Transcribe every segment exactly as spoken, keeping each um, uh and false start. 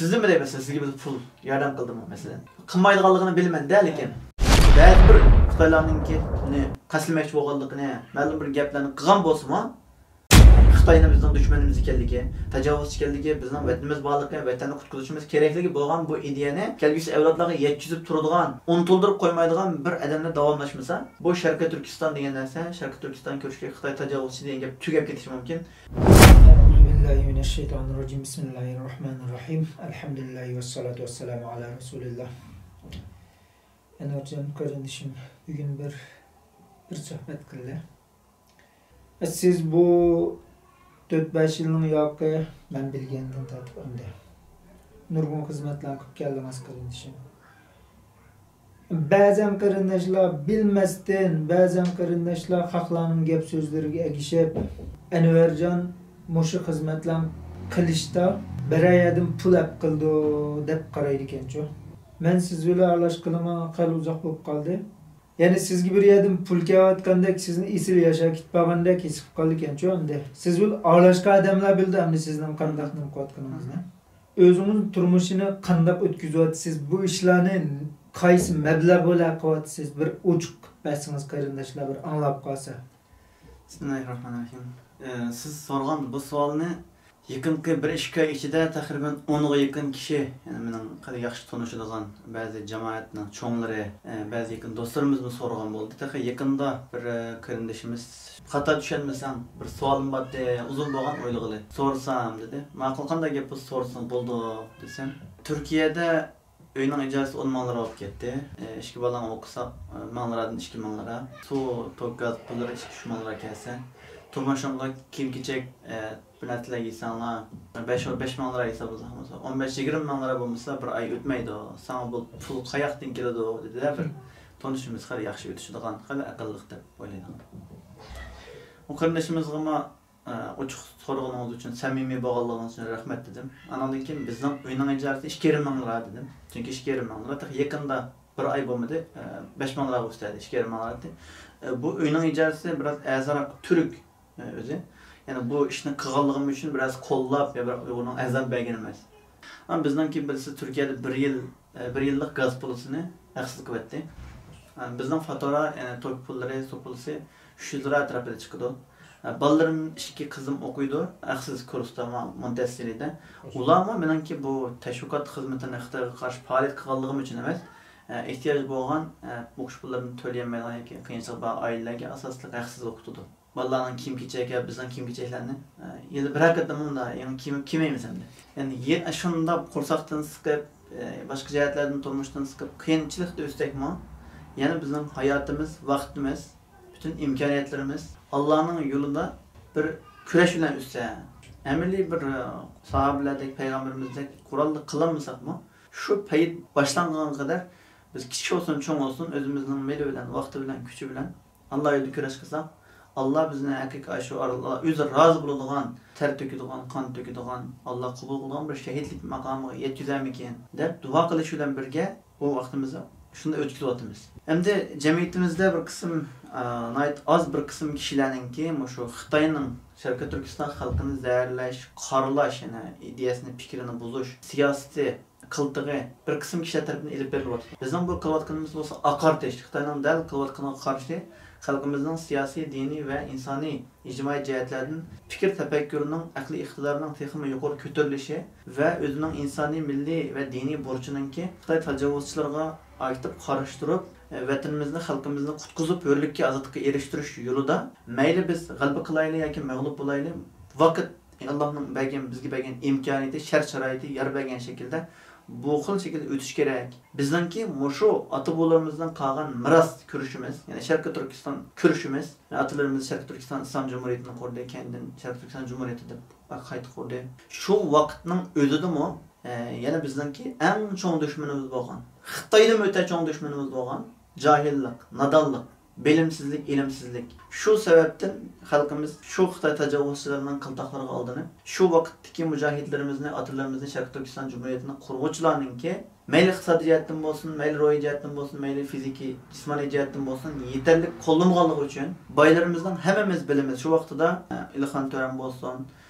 سىزدىنمۇ دەيمەن، سىزگە بىز پۇل ياردەم قىلدىمۇ، مەسىلەن؟ قىلمايدىغانلىقىنى بىلىمەن-دە، لېكىن بەزى بىر خىتايلارنىڭكى بۇنى قەستلىمەكچى بولغانلىقىنى، مەلۇم بىر گەپلەرنى قىلغان بولسىمۇ، خىتاينى بىزنىڭ دۈشمىنىمىز ئىكەنلىكى، تاجاۋۇزچى ئىكەنلىكى، بىزنىڭ ۋەتىنىمىز بارلىقى، ۋەتەننى قۇتقۇزۇشىمىز كېرەكلىكى بولغان بۇ ئىدىيەنى كەلگۈسى ئەۋلادلارغا يەتكۈزۈپ تۇرىدىغان، ئۇنتۇلدۇرۇپ قويمايدىغان بىر ئادەمدە داۋاملاشمىسا، بۇ شەرقىي تۈركىستان دېگەن نەرسە، شەرقىي تۈركىستان كۆرۈشكە خىتاي تاجاۋۇزچى دېگەن گەپ تۈگەپ كېتىشى مۇمكىن. أعوذ بالله من الشيطان الرجيم. بسم الله الرحمن الرحيم. الحمد لله والصلاة والسلام على رسول الله. ئەنۋەرجان قېرىندىشىم، بۈگۈن بىر، بىر سۆھبەت قىلدى. سىز بۇ تۆت-بەش يىلنىڭ ياقى، مەن بىلگەندىن تارتىپ ئەمدى نۇرغۇن خىزمەتلەرنى قىلىپ كەلدىڭىز، قېرىندىشىم. بەزەن قېرىنداشلار بىلمەستىن، بەزەن قېرىنداشلار خەقلەرنىڭ گەپ سۆزلىرىگە ئەگىشىپ، ئەنۋەرجان مۇشۇ خىزمەتلەرنى قىلىشتا بىرەر يەردىن پۇل ئەپ قىلىدۇ دەپ قارايدىكەنچۇ. مەن سىز بىلەن ئارىلاشقىلىمۇ خېلى ئۇزاق بولۇپ قالدى. يەنى سىزگە بىر يەردىن پۇل كېلىۋاتقاندەك، سىزنى ئېسىل ياشاپ كېتىپ بارغاندەك ھېس قىلىپ قالدىكەنچۇ ئەمدى. سىز بىلەن ئارىلاشقان ئادەملار بىلىدۇ ئەمدى سىزنىڭ قانداق نېمە قىلىۋاتقىنىڭىزنى. ئۆزىڭىزنىڭ تۇرمۇشىنى قانداق ئۆتكۈزۈۋاتىسىز، بۇ ئىشلارنى قايسى مەبلەغ بىلەن قىلىۋاتىسىز، بىر ئوچۇق قىلىپ بەرسىڭىز قېرىنداشلار بىر ئاڭلاپ قالسا. بىسمىللاھىررەھمانىررەھىم. ئى، سىز سورىغان بۇ سوئالنى يېقىنقى بىر ئىككى ئاي ئىچىدە تەقرىبەن ئونغا يېقىن كىشى، يەنى مېنىڭ خېلى ياخشى تونۇشىدىغان بەزى جامائەتنىڭ چوڭلىرى، ئى، بەزى يېقىن دوستلىرىمىزمۇ سورىغان بولدى. تېخى يېقىندا بىر، ئى، قېرىندىشىمىز، خاتا چۈشەنمىسەڭ، بىر سوئالىم بارتى، ئۇزۇن بولغان ئويلىغىلى. سورىسام دېدى. ماقۇل، قانداق گەپ بولسا سورىسىڭىز بولىدۇ دېسەم، تۈركىيەدە ئۆينىڭ ئىجارىسى ئون مىڭ لىرا بولۇپ كەتتى. ئى، ئىككى بالام ئوقۇسا، ئى، مىڭ لىرادىن ئىككى مىڭ لىرا. سۇ، توك، گاز پۇللىرى ئىككى ئۈچ مىڭ لىرا كەلسە، تۇرمۇشۇمغا كىيىم-كېچەك، ئى، بىر نەرسىلەر يېسەڭلار، بەش، بەش مىڭ لىرا ھېسابلىساق بولسا، ئون بەش، يىگىرمە مىڭ لىرا بولمىسا بىر ئاي ئۆتمەيدۇ. ساڭا بۇ پۇل قاياقتىن كېلىدۇ دېدى-دە بىر تونۇشىمىز، خېلى ياخشى ئۆتۈشىدىغان، خېلى ئەقىللىق دەپ ئويلايدىغان. ئۇ قېرىندىشىمىزغىمۇ ئە، ئوچۇق سورىغىنىڭىز ئۈچۈن، سەمىمىي بولغانلىقىڭىز ئۈچۈن رەھمەت دېدىم. ئاناندىن كېيىن بىزنىڭ ئۆينىڭ ئىجارىسى ئىككى يېرىم مىڭ لىرا دېدىم. چۈنكى ئىككى يېرىم مىڭ لىرا تېخى يېقىندا بىر ئاي بولمىدى، ئە، بەش مىڭ لىراغا ئۆستۈردى، ئىككى يېرىم مىڭ لىرا ئىدى. ئە، بۇ ئۆينىڭ ئىجارىسى بىراز ئەرزانراق، تۈرك، ئە، ئۆزى. يەنى بۇ ئىشنى قىلغانلىقىم ئۈچۈن بىراز قوللاپ يا بىراق ئۇيغۇرنىڭ ئەرزان بەرگىنى ئەمەس. ئەمما بىزنىڭكى بىلىسىز تۈركىيەدە بىر يىل، ئە، بىر يىللىق گاز پۇلىسىنى ھەقسىز قىلىۋەتتى. ئە، بىزنىڭ فاتۇرا، يەنى توك پۇللىرى، سۇ پۇلىسى ئۈچ يۈز لىرا ئەتراپىدا چىقىدۇ. ئە، بالىلىرىم ئىككى قىزىم ئوقۇيدۇ، ھەقسىز كۇرستا ما-، مونتېسسورىدا. ئۇلارمۇ مېنىڭكى بۇ تەشۋىقات خىزمىتىنى خىتايغا قارشى پائالىيەت قىلغانلىقىم ئۈچۈن ئەمەس، ئە، ئېھتىياج بولغان، ئە، ئوقۇش پۇللىرىنى تۆلىيەلمەيدىغان ياكى قىيىنچىلىقى بار ئائىلىلەرگە ئاساسلىق ھەقسىز ئوقۇتىدۇ. بالىلارنىڭ كىيىم-كېچەك يا بىزنىڭ كىيىم-كېچەكلەرنى، ئە، يىلدا بىرەر قېتىم مۇنداق يېڭى كىيىم كىيمەيمىز ئەمدى. يەنى يە-، شۇنداق قورساقتىن سىقىپ، ئە، باشقا جەھەتلەردىن تۇرمۇشتىن سىقىپ، قىيىنچىلىقتا ئۆستەكمۇ، يەنە بىزنىڭ ھاياتىمىز، ۋاقتىمىز، پۈتۈن ئىمكانىيەتلىرىمىز ئاللانىڭ يولىدا بىر كۈرەش بىلەن ئۆتسە، ئەمەلىي بىر، ئە، ساھابىلەردەك، پەيغەمبىرىمىزدەك قوراللىق قىلالمىساقمۇ، شۇ پەيت باشلانغانغا قەدەر بىز كىچىك بولسۇن، چوڭ بولسۇن، ئۆزىمىزنىڭ مېلى بىلەن، ۋاقتى بىلەن، كۈچى بىلەن ئاللا يولىدا كۈرەش قىلساق، ئاللا بىزنى ھەقىقىي شۇ ئارىلار ئۆزى رازى بولىدىغان، تەر تۆكىدىغان، قان تۆكىدىغان، ئاللا قوبۇل قىلىدىغان بىر شەھىدلىك ماقامىغا يەتكۈزەرمىكىن دەپ دۇئا قىلىش بىلەن بىرگە، بۇ ۋاقتىمىزنى شۇنداق ئۆتكۈزۈۋاتىمىز. ئەمدى جەمئىيىتىمىزدە بىر قىسىم، ئە، ناھايىتى ئاز بىر قىسىم كىشىلەرنىڭكى مۇشۇ خىتاينىڭ شەرقىي تۈركىستان خەلقىنى زەھەرلەش، قارىلاش، يەنى ئىدىيەسىنى، پىكرىنى بۇزۇش سىياسىتى، قىلتىقى بىر قىسىم كىشىلەر تەرىپىدىن ئېلىپ بېرىلىۋاتىدۇ. بىزنىڭ بۇ قىلىۋاتقىنىمىز بولسا ئاقارتىش، خىتاينىڭ دەل قىلىۋاتقىنىغا قارشى خەلقىمىزنىڭ سىياسىي، دىنىي ۋە ئىنسانىي، ئىجتىمائىي جەھەتلەردىن پىكىر تەپەككۇرىنىڭ، ئەقلىي ئىقتىدارىنىڭ تېخىمۇ يۇقىرى كۆتۈرۈلۈشى ۋە ئۆزىنىڭ ئىنسانىي، مىللىي ۋە دىنىي بۇرچىنىڭكى خىتاي تاجاۋۇزچىلىرىغا ئاكتىپ قارشى تۇرۇپ، ۋەتىنىمىزنى، خەلقىمىزنى قۇتقۇزۇپ، ھۆرلۈككە، ئازادلىققا ئېرىشتۈرۈش يولىدا مەيلى بىز غەلىبە قىلايلى ياكى مەغلۇپ بولايلى، ۋاقىت ئاللانىڭ بەرگەن، بىزگە بەرگەن ئىمكانىيىتى، شەرت-شارائىتى يار بەرگەن شەكىلدە بۇ خىل شەكىلدە ئۆتۈش كېرەك. بىزنىڭكى مۇشۇ ئاتا-بوۋىلىرىمىزدىن قالغان مىراس كۈرىشىمىز، يەنى شەرقىي تۈركىستان كۈرىشىمىز. ئاتىلىرىمىز شەرقىي تۈركىستان ئىسلام جۇمھۇرىيىتىنى قۇردى، كەينىدىن شەرقىي تۈركىستان جۇمھۇرىيىتى دەپ قايتا قۇردى. شۇ ۋاقىتنىڭ ئۆزىدىمۇ، ئە، يەنە بىزنىڭكى ئەڭ چوڭ دۈشمىنىمىز بولغان، خىتايدىنمۇ ئۆتە چوڭ دۈشمىنىمىز بولغان جاھىللىق، نادانلىق، بىلىمسىزلىك، ئىلىمسىزلىك. شۇ سەۋەبتىن خەلقىمىز شۇ خىتاي تاجاۋۇزچىلىرىنىڭ قىلتاقلىرىغا ئالدىنىپ، شۇ ۋاقىتتىكى مۇجاھىدلىرىمىزنى، ئاتىلىرىمىزنى، شەرقىي تۈركىستان جۇمھۇرىيىتىنى قۇرغۇچىلارنىڭكى مەيلى ئىقتىسادىي جەھەتتىن بولسۇن، مەيلى روھىي جەھەتتىن بولسۇن، مەيلى فىزىكىي، جىسمانىي جەھەتتىن بولسۇن، يېتەرلىك قوللىمىغانلىقى ئۈچۈن بايلىرىمىزنىڭ ھەممىمىز بىلىمىز، شۇ ۋاقتىدا، ئە، ئىلىخان تۆرەم بولسۇن،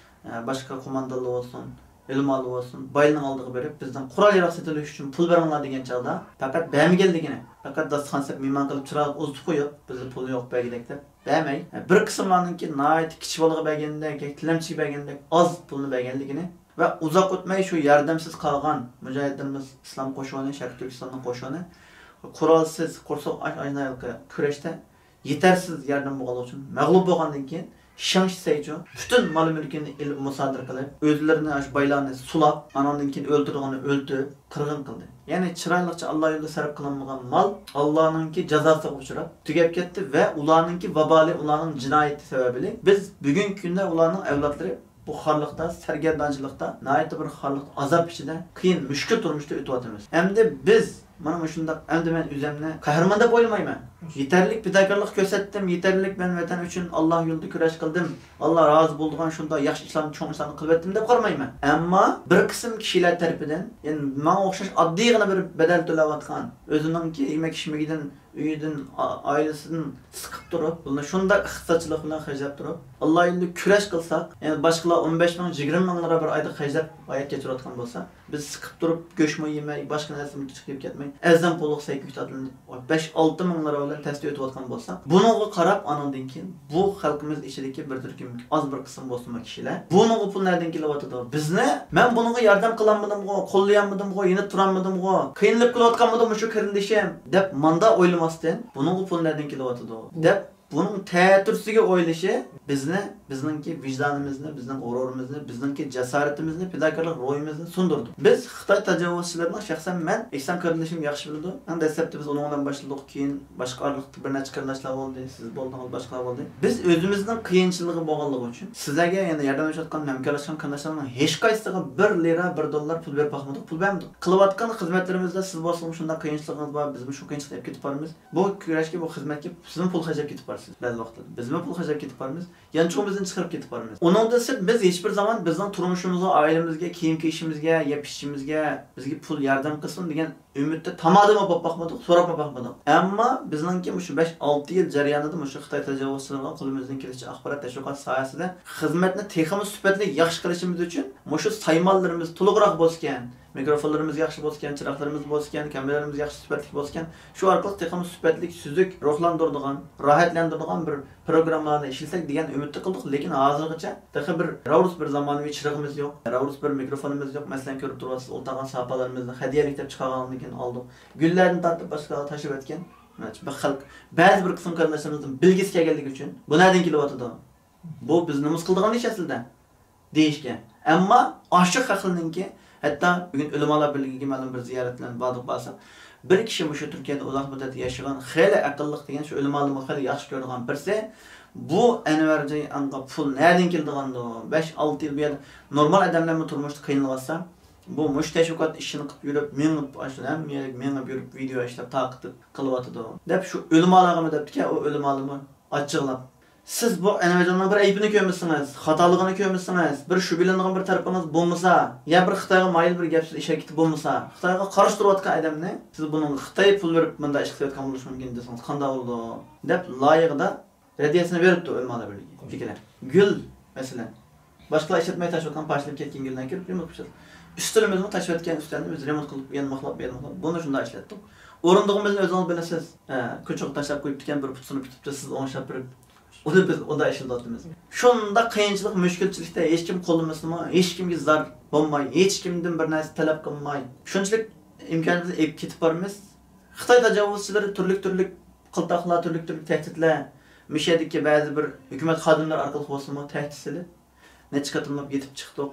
ئە، باشقا قوماندانلار بولسۇن، ئۆلىمالار بولسۇن، بايلارنىڭ ئالدىغا بېرىپ، بىزنىڭ قورال-ياراغ سېتىلىش ئۈچۈن پۇل بېرىڭلار دېگەن چاغدا، پەقەت بەرمىگەنلىكىنى، پەقەت داستىخان سېلىپ مېھمان قىلىپ، چىرايلىق ئۇزىتىپ قويۇپ، بىزدە پۇل يوق بەرگۈدەك دەپ بەرمەي، بىر قىسىملارنىڭكى ناھايىتى كىچىك بالىغا بەرگەندەك، تىلەمچىگە بەرگەندەك ئاز پۇلنى بەرگەنلىكىنى ۋە ئۇزاق ئۆتمەي شۇ ياردەمسىز قالغان مۇجاھىدلىرىمىز، ئىسلام قوشۇنى، شەرقىي تۈركىستاننىڭ قوشۇنى قورالسىز، قورساق ئاچ ئاجنايلىقى كۈرەشتە يېتەرسىز ياردەم بولغانلىقى ئۈچۈن مەغلۇپ بولغاندىن كېيىن، شېڭ شىسەيچۇ پۈتۈن مال-مۈلكىنى ئېلىپ مۇسادىرە قىلىپ، ئۆزلىرىنى ئاشۇ بايلارنى سولاپ، ئاناندىن كېيىن ئۆلتۈرىدىغىنىنى ئۆلتۈرۈپ، قىرغىن قىلدى. يەنى چىرايلىقچە ئاللا يولىدا سەرپ قىلىنمىغان مال ئاللانىڭكى جازاسىغا ئۇچراپ تۈگەپ كەتتى ۋە ئۇلارنىڭكى ۋابالى، ئۇلارنىڭ جىنايىتى سەۋەبلىك بىز بۈگۈنكى كۈندە ئۇلارنىڭ ئەۋلادلىرى بۇ خارلىقتا، سەرگەردانچىلىقتا، ناھايىتى بىر خارلىق، ئازاب ئىچىدە، قىيىن، مۈشكۈل تۇرمۇشتا ئۆتۈۋاتىمىز. ئەمدى بىز مانا مۇشۇنداق، ئەمدى مەن ئۆزۈمنى قەھرىمان دەپ ئويلىمايمەن. يېتەرلىك پىداكارلىق كۆرسەتتىم، يېتەرلىك مەن ۋەتەن ئۈچۈن ئاللا يولىدا كۈرەش قىلدىم، ئاللا رازى بولىدىغان شۇنداق ياخشى ئىشلارنى، چوڭ ئىشلارنى قىلىۋەتتىم دەپ قارىمايمەن. ئەمما بىر قىسىم كىشىلەر تەرىپىدىن، يەنى ماڭا ئوخشاش ئاددىيغىنا بىر بەدەل تۆلەۋاتقان، ئۆزىنىڭكى يېمەك-ئىچمىكىدىن، ئۆيىدىن، ئا-، ئائىلىسىدىن سىقىپ تۇرۇپ، بۇنى شۇنداق ئىقتىسادچىلىق بىلەن خەجلەپ تۇرۇپ، ئاللا يولىدا كۈرەش قىلساق، يەنى باشقىلار ئون بەش مىڭ، يىگىرمە مىڭ لىرا بىر ئايدا خەجلەپ ھايات كەچۈرۈۋاتقان بولسا، بىز سىقىپ تۇرۇپ، گۆشمۇ يېمەي، باشقا نەرسىمۇ چىقىپ كەتمەي، ئەرزان پۇللۇق سەككىز ئۈچ ئادەم بەش، ئالتە مىڭ لىرا بىلەن تەستە ئۆتۈۋاتقان بولسا، بۇنىڭغا قاراپ، ئانىڭدىن كېيىن بۇ خەلقىمىز ئىچىدىكى بىر تۈركۈم ئاز بىر قىسىم بولسىمۇ كىشىلەر، بۇنىڭغا پۇل نەدىن كېلىۋاتىدۇ؟ بىزنى، مەن بۇنىڭغا ياردەم قىلالمىدىمغۇ، قوللىيالمىدىمغۇ، يېنىپ تۇرالمىدىمغۇ، قىينىلىپ كېلىۋاتقانمىدىمۇ شۇ قېرىندىشىم، دەپ ماندا ئويلىماستىن، بۇنىڭغا پۇل نەدىن كېلىۋاتىدۇ؟ دەپ بۇنىڭ تەتۈرىسىگە ئويلىشى بىزنى، بىزنىڭكى ۋىجدانىمىزنى، بىزنىڭ غۇرۇرىمىزنى، بىزنىڭكى جاسارىتىمىزنى، پىداكارلىق روھىمىزنى سۇندۇرىدۇ. بىز خىتاي تاجاۋۇزچىلىرىنىڭ، شەخسەن مەن، ئېھسان قېرىندىشىم ياخشى بىلىدۇ، ئەڭ دەسلەپتە بىز ئۇنىڭ بىلەن باشلىدۇق، كېيىن باشقا ئارىلىقتا بىر نەچچە قېرىنداشلار بولدى، سىز بولدىڭىز، باشقىلار بولدى. بىز ئۆزىمىزنىڭ قىيىنچىلىقى بولغانلىقى ئۈچۈن سىزلەرگە، يەنى ياردەملىشىۋاتقان، ھەمكارلاشقان قېرىنداشلارنىڭ ھېچقايسىسىغا بىر لىرا، بىر دوللار پۇل بېرىپ باقمىدۇق، پۇل بەرمىدۇق. قىلىۋاتقان خىزمەتلىرىمىزدە سىز بولسىمۇ شۇنداق قىيىنچىلىقىڭىز بار، بىزمۇ شۇ قىيىنچىلىقنى ئېلىپ كېتىپ بارىمىز. بۇ كۈرەشكە، بۇ خىزمەتكە سىزمۇ پۇل خەجلەپ كېتىپ بارىسىز بەزى ۋاقىتلاردا. بىزمۇ پۇل خەجلەپ كېتىپ بارىمىز. يانچۇقىمىزدىن چىقىرىپ كېتىپ بارىمىز. ئۇنىڭدىن سىرت، بىز ھېچبىر زامان بىزنىڭ تۇرمۇشىمىزغا، ئائىلىمىزگە، كىيىم-كىيىشىمىزگە، يەپ-ئىچىشىمىزگە بىزگە پۇل ياردەم قىلسۇن دېگەن ئۈمىدتە تامادىمۇ بولۇپ باقمىدۇق، سوراپمۇ باقمىدۇق. ئەمما بىزنىڭكى مۇشۇ بەش، ئالتە يىل جەريانىدا مۇشۇ خىتاي تاجاۋۇزچىلىرىغا قولىمىزدىن كېلىشىچە ئاخبارات، تەشۋىقات ساھەسىدە خىزمەتنى تېخىمۇ سۈپەتلىك، ياخشى قىلىشىمىز ئۈچۈن مۇشۇ سايمانلىرىمىز تولۇقراق بولسىكەن، مىكروفونلىرىمىز ياخشى بولسىكەن، چىراغلىرىمىز بولسىكەن، كامېرالىرىمىز ياخشى سۈپەتلىك بولسىكەن، شۇ ئارقىلىق تېخىمۇ سۈپەتلىك، سۈزۈك، روھلاندۇرىدىغان، راھەتلەندۈرىدىغان بىر پروگراممىلارنى ئىشلىسەك دېگەن ئۈمىدتە قىلدۇق، لېكىن ھازىرغىچە تېخى بىر راۋرۇس، بىر زامانىۋى چىراغىمىز يوق، راۋرۇس بىر مىكروفونىمىز يوق. مەسىلەن، كۆرۈپ تۇرۇۋاتىسىز، ئولتۇرغان ساپالىرىمىزنى خەدىيەلىك دەپ چىقارغاندىن كېيىن ئالدۇق. گۈللەردىن تارتىپ باشقىلارغا تاشلىۋەتكەن. بىر خەلق، بەزى بىر قىسىم قېرىنداشلىرىمىزنىڭ بىلگۈسى كەلگەنلىكى ئۈچۈن، بۇ نەدىن كېلىۋاتىدۇ؟ بۇ بىز نومۇس قىلىدىغان ئىش ئەسلىدە. دېيىشكە. ئەمما ئاشۇ خەقلەرنىڭكى، ھەتتا بۈگۈن ئۆلىمالار بىرلىكىگە مەلۇم بىر زىيارەت بىلەن باردۇق، بارساق، بىر كىشى مۇشۇ تۈركىيەدە ئۇزاق مۇددەت ياشىغان، خېلى ئەقىللىق دېگەن، شۇ ئۆلىمالارنى خېلى ياخشى كۆرىدىغان بىرسى، بۇ ئەنۋەر جەيئانغا پۇل نەدىن كېلىدىغاندۇ؟ بەش، ئالتە يىل بۇ يەردە نورمال ئادەملەرمۇ تۇرمۇشتا قىينىلىۋاتسا، بۇ مۇشۇ تەشۋىقات ئىشىنى قىلىپ يۈرۈپ، مېڭىپ، ئاشۇ ھەممە يەرگە مېڭىپ يۈرۈپ، ۋىدېئو ئىشلەپ تارقىتىپ قىلىۋاتىدۇ، دەپ شۇ ئۆلىمالارغىمۇ دەپتىكەن، ئۇ ئۆلىمالىمۇ ئاچچىقلاپ. سىز بۇ ئەنۋەرجاننىڭ بىر ئەيىبىنى كۆرمىسىڭىز، خاتالىقىنى كۆرمىسىڭىز، بىر شۈبھىلىنىدىغان بىر تەرىپىڭىز بولمىسا، يا بىر خىتايغا مايىل بىر گەپ-سۆز ئىشەر كېتىپ بولمىسا، خىتايغا قارشى تۇرۇۋاتقان ئادەمنى سىز بۇنىڭغا خىتاي پۇل بېرىپ مۇنداق ئىش قىلىۋاتقان بولۇشى مۇمكىن دېسىڭىز قانداق بولىدۇ؟ دەپ لايىقىدا رەددىيەسىنى بېرىپتۇ ئۆلىمالار بىرلىكى. گۈل، مەسىلەن. باشقىلار ئىشلەتمەي تاشلىۋاتقان، پارچىلىنىپ كەتكەن گۈللەرنى كۆرۈپ رېمونت قىلىپ ئىشلەتتۇق. ئۈستىلىمىزمۇ تاشلىۋەتكەن ئۈستەلنى بىز رېمونت قىلىپ، يانماقلاپ، يانماقلاپ، بۇنى شۇنداق ئىشلەتتۇق. ئورۇندۇقىمىزنى ئۆزىڭىز بىلىسىز. ھە، كوچىغا تاشلاپ قويۇپتىكەن، بىر پۇتىسىنى پۈتۈپتۇ، سىز ئوڭشاپ بېرىپ، ئۇنى بىز ئۇنداق ئىشلىتىۋاتىمىز. شۇنداق قىيىنچىلىق، مۈشكۈلچىلىكتە ھېچكىم قوللىمىسىمۇ، ھېچكىمگە زار بولماي، ھېچكىمدىن بىر نەرسە تەلەپ قىلماي، شۇنچىلىك ئىمكانىيىتىمىز ئېلىپ كېتىپ بارىمىز. خىتاي تاجاۋۇزچىلىرى تۈرلۈك-تۈرلۈك قىلتاقلار، تۈرلۈك-تۈرلۈك تەھدىتلەر، مۇشۇ يەردىكى بەزى بىر ھۆكۈمەت خادىملىرى ئارقىلىق بولسىمۇ تەھدىت سېلىپ، نەچچە قېتىملاپ يېتىپ چىقتۇق.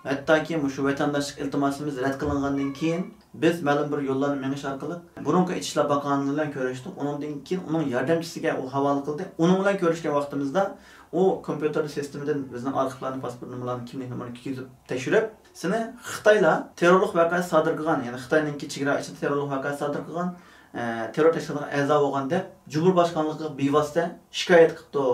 ھەتتاكى مۇشۇ ۋەتەنداشلىق ئىلتىماسىمىز رەت قىلىنغاندىن كېيىن، بىز مەلۇم بىر يوللارنى مېڭىش ئارقىلىق بۇرۇنقى ئىچ ئىشلار باققانلىرى بىلەن كۆرۈشتۇق. ئۇنىڭدىن كېيىن ئۇنىڭ ياردەمچىسىگە ئۇ ھاۋالە قىلدى. ئۇنىڭ بىلەن كۆرۈشكەن ۋاقتىمىزدا ئۇ كومپيۇتېر سىستېمىدىن بىزنىڭ ئارخىپلارنى، پاسپورت نومۇرلارنى، كىملىك نومۇرىنى كىرگۈزۈپ تەكشۈرۈپ، سېنى خىتايلار تېررورلۇق ۋەقە سادىر قىلغان، يەنى خىتاينىڭكى چېگرا ئىچىدە تېررورلۇق ۋەقە سادىر قىلغان، ئە، تېررور تەشكىلاتىغا ئەزا بولغان دەپ جۇمھۇر باشقانلىقىغا بىۋاسىتە شىكايەت قىپتۇ.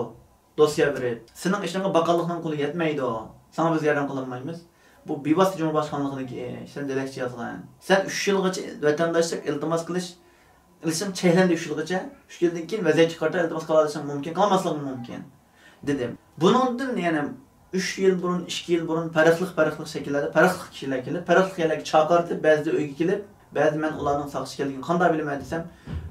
دوسيە بېرىپ، سېنىڭ ئىشىڭغا باققانلىقنىڭ قولى يەتمەيدۇ. ساڭا بىز ياردەم قىلالمايمىز. بۇ بىۋاسىتە جۇمھۇر باشقانلىقىدىكى ئىش، سەن دېلەكچە يازغان. سەن ئۈچ يىلغىچە ۋەتەنداشلىق ئىلتىماس قىلىش، قىلىشىڭ چەكلەندى ئۈچ يىلغىچە. ئۈچ يىلدىن كېيىن ۋەزىيەتكە قارىتا ئىلتىماس قىلالىشىڭ مۇمكىن، قىلالماسلىقىڭ مۇمكىن، دېدىم. بۇنىڭدىن يەنە ئۈچ يىل بۇرۇن، ئىككى يىل بۇرۇن پەرقلىق، پەرقلىق شەكىللەردە پەرقلىق كىشىلەر كېلىپ، پەرقلىق يەرلەرگە چاقىرتىپ، بەزىدە ئۆيگە كېلىپ، بەزىدە مەن ئۇلارنىڭ ساقچى ئىكەنلىكىنى قانداق بىلىمەن دېسەم،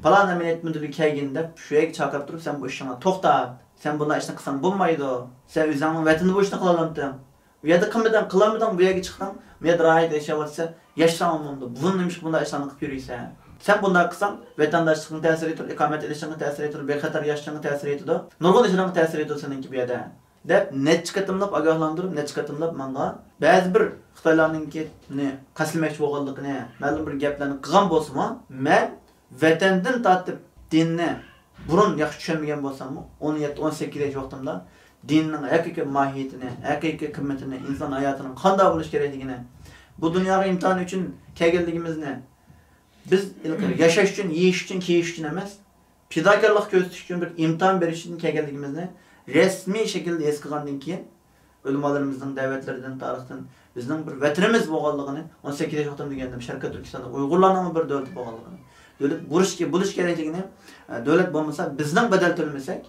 پالان ئەمەلىيەت مۇدىرى كەلگىن دەپ، شۇ يەرگە چاقىرىپ تۇرۇپ، سەن بۇ ئىشىڭنى توختات، سەن بۇنداق ئىشنى قىلساڭ بولمايدۇ، سەن ئۆزۈڭنىڭ ۋەتىنىدە بۇ ئىشنى قىلالامتىڭ؟ ئۇ يەردە قىلمىدىڭ، قىلالمىدىڭ، بۇ يەرگە چىقتىڭ، بۇ يەردە راھەت ياشاۋاتىسەن، ياشىساڭمۇ بولمامدۇ؟ بۇ نېمىشقا بۇنداق ئىشلارنى قىلىپ يۈرىسەن؟ سەن بۇنداق قىلساڭ، ۋەتەنداشلىقىڭغا تەسىر يېتىدۇ، ئىقامەت ئېلىشىڭغا تەسىر يېتىدۇ، بىخەتەر ياشىشىڭغا تەسىر يېتىدۇ، نۇرغۇن ئىشلارغا تەسىر يېتىدۇ سېنىڭكى بۇ يەردە، دەپ نەچچە قېتىملاپ ئاگاھلاندۇرۇپ، نەچچە قېتىملاپ ماڭا بەزى بىر خىتايلارنىڭكىنى قەستلىمەكچى بولغانلىقىنى، مەلۇم بىر گەپلەرنى قىلغان بولسىمۇ، مەن ۋەتەندىن تارتىپ دىننى بۇرۇن ياخشى چۈشەنمىگەن بولساممۇ، ئون يەتتە، ئون سەككىز ياش ۋاقتىمدا دىننىڭ ھەقىقىي ماھىيىتىنى، ھەقىقىي قىممىتىنى، ئىنسان ھاياتىنىڭ قانداق بولۇشى كېرەكلىكىنى، بۇ دۇنياغا ئىمتىھان ئۈچۈن كەلگەنلىكىمىزنى، بىز ھېلىقى ياشاش ئۈچۈن، يېيىش ئۈچۈن، كىيىش ئۈچۈن ئەمەس، پىداكارلىق كۆرسىتىش ئۈچۈن بىر ئىمتىھان بېرىش ئۈچۈن كەلگەنلىكىمىزنى رەسمىي شەكىلدە ھېس قىلغاندىن كېيىن، ئۆلىمالىرىمىزنىڭ دەۋەتلىرىدىن، تارىختىن بىزنىڭ بىر ۋەتىنىمىز بولغانلىقىنى، ئون سەككىز ياش ۋاقتىمدا دېگەندىم، شەرقىي تۈركىستاندا ئۇيغۇرلارنىڭمۇ بىر دۆلىتى بولغانلىقىنى، دۆلەت بولۇش، بولۇش كېرەكلىكىنى، ئە، دۆلەت بولمىسا، بىزنىڭ بەدەل تۆلىمىسەك،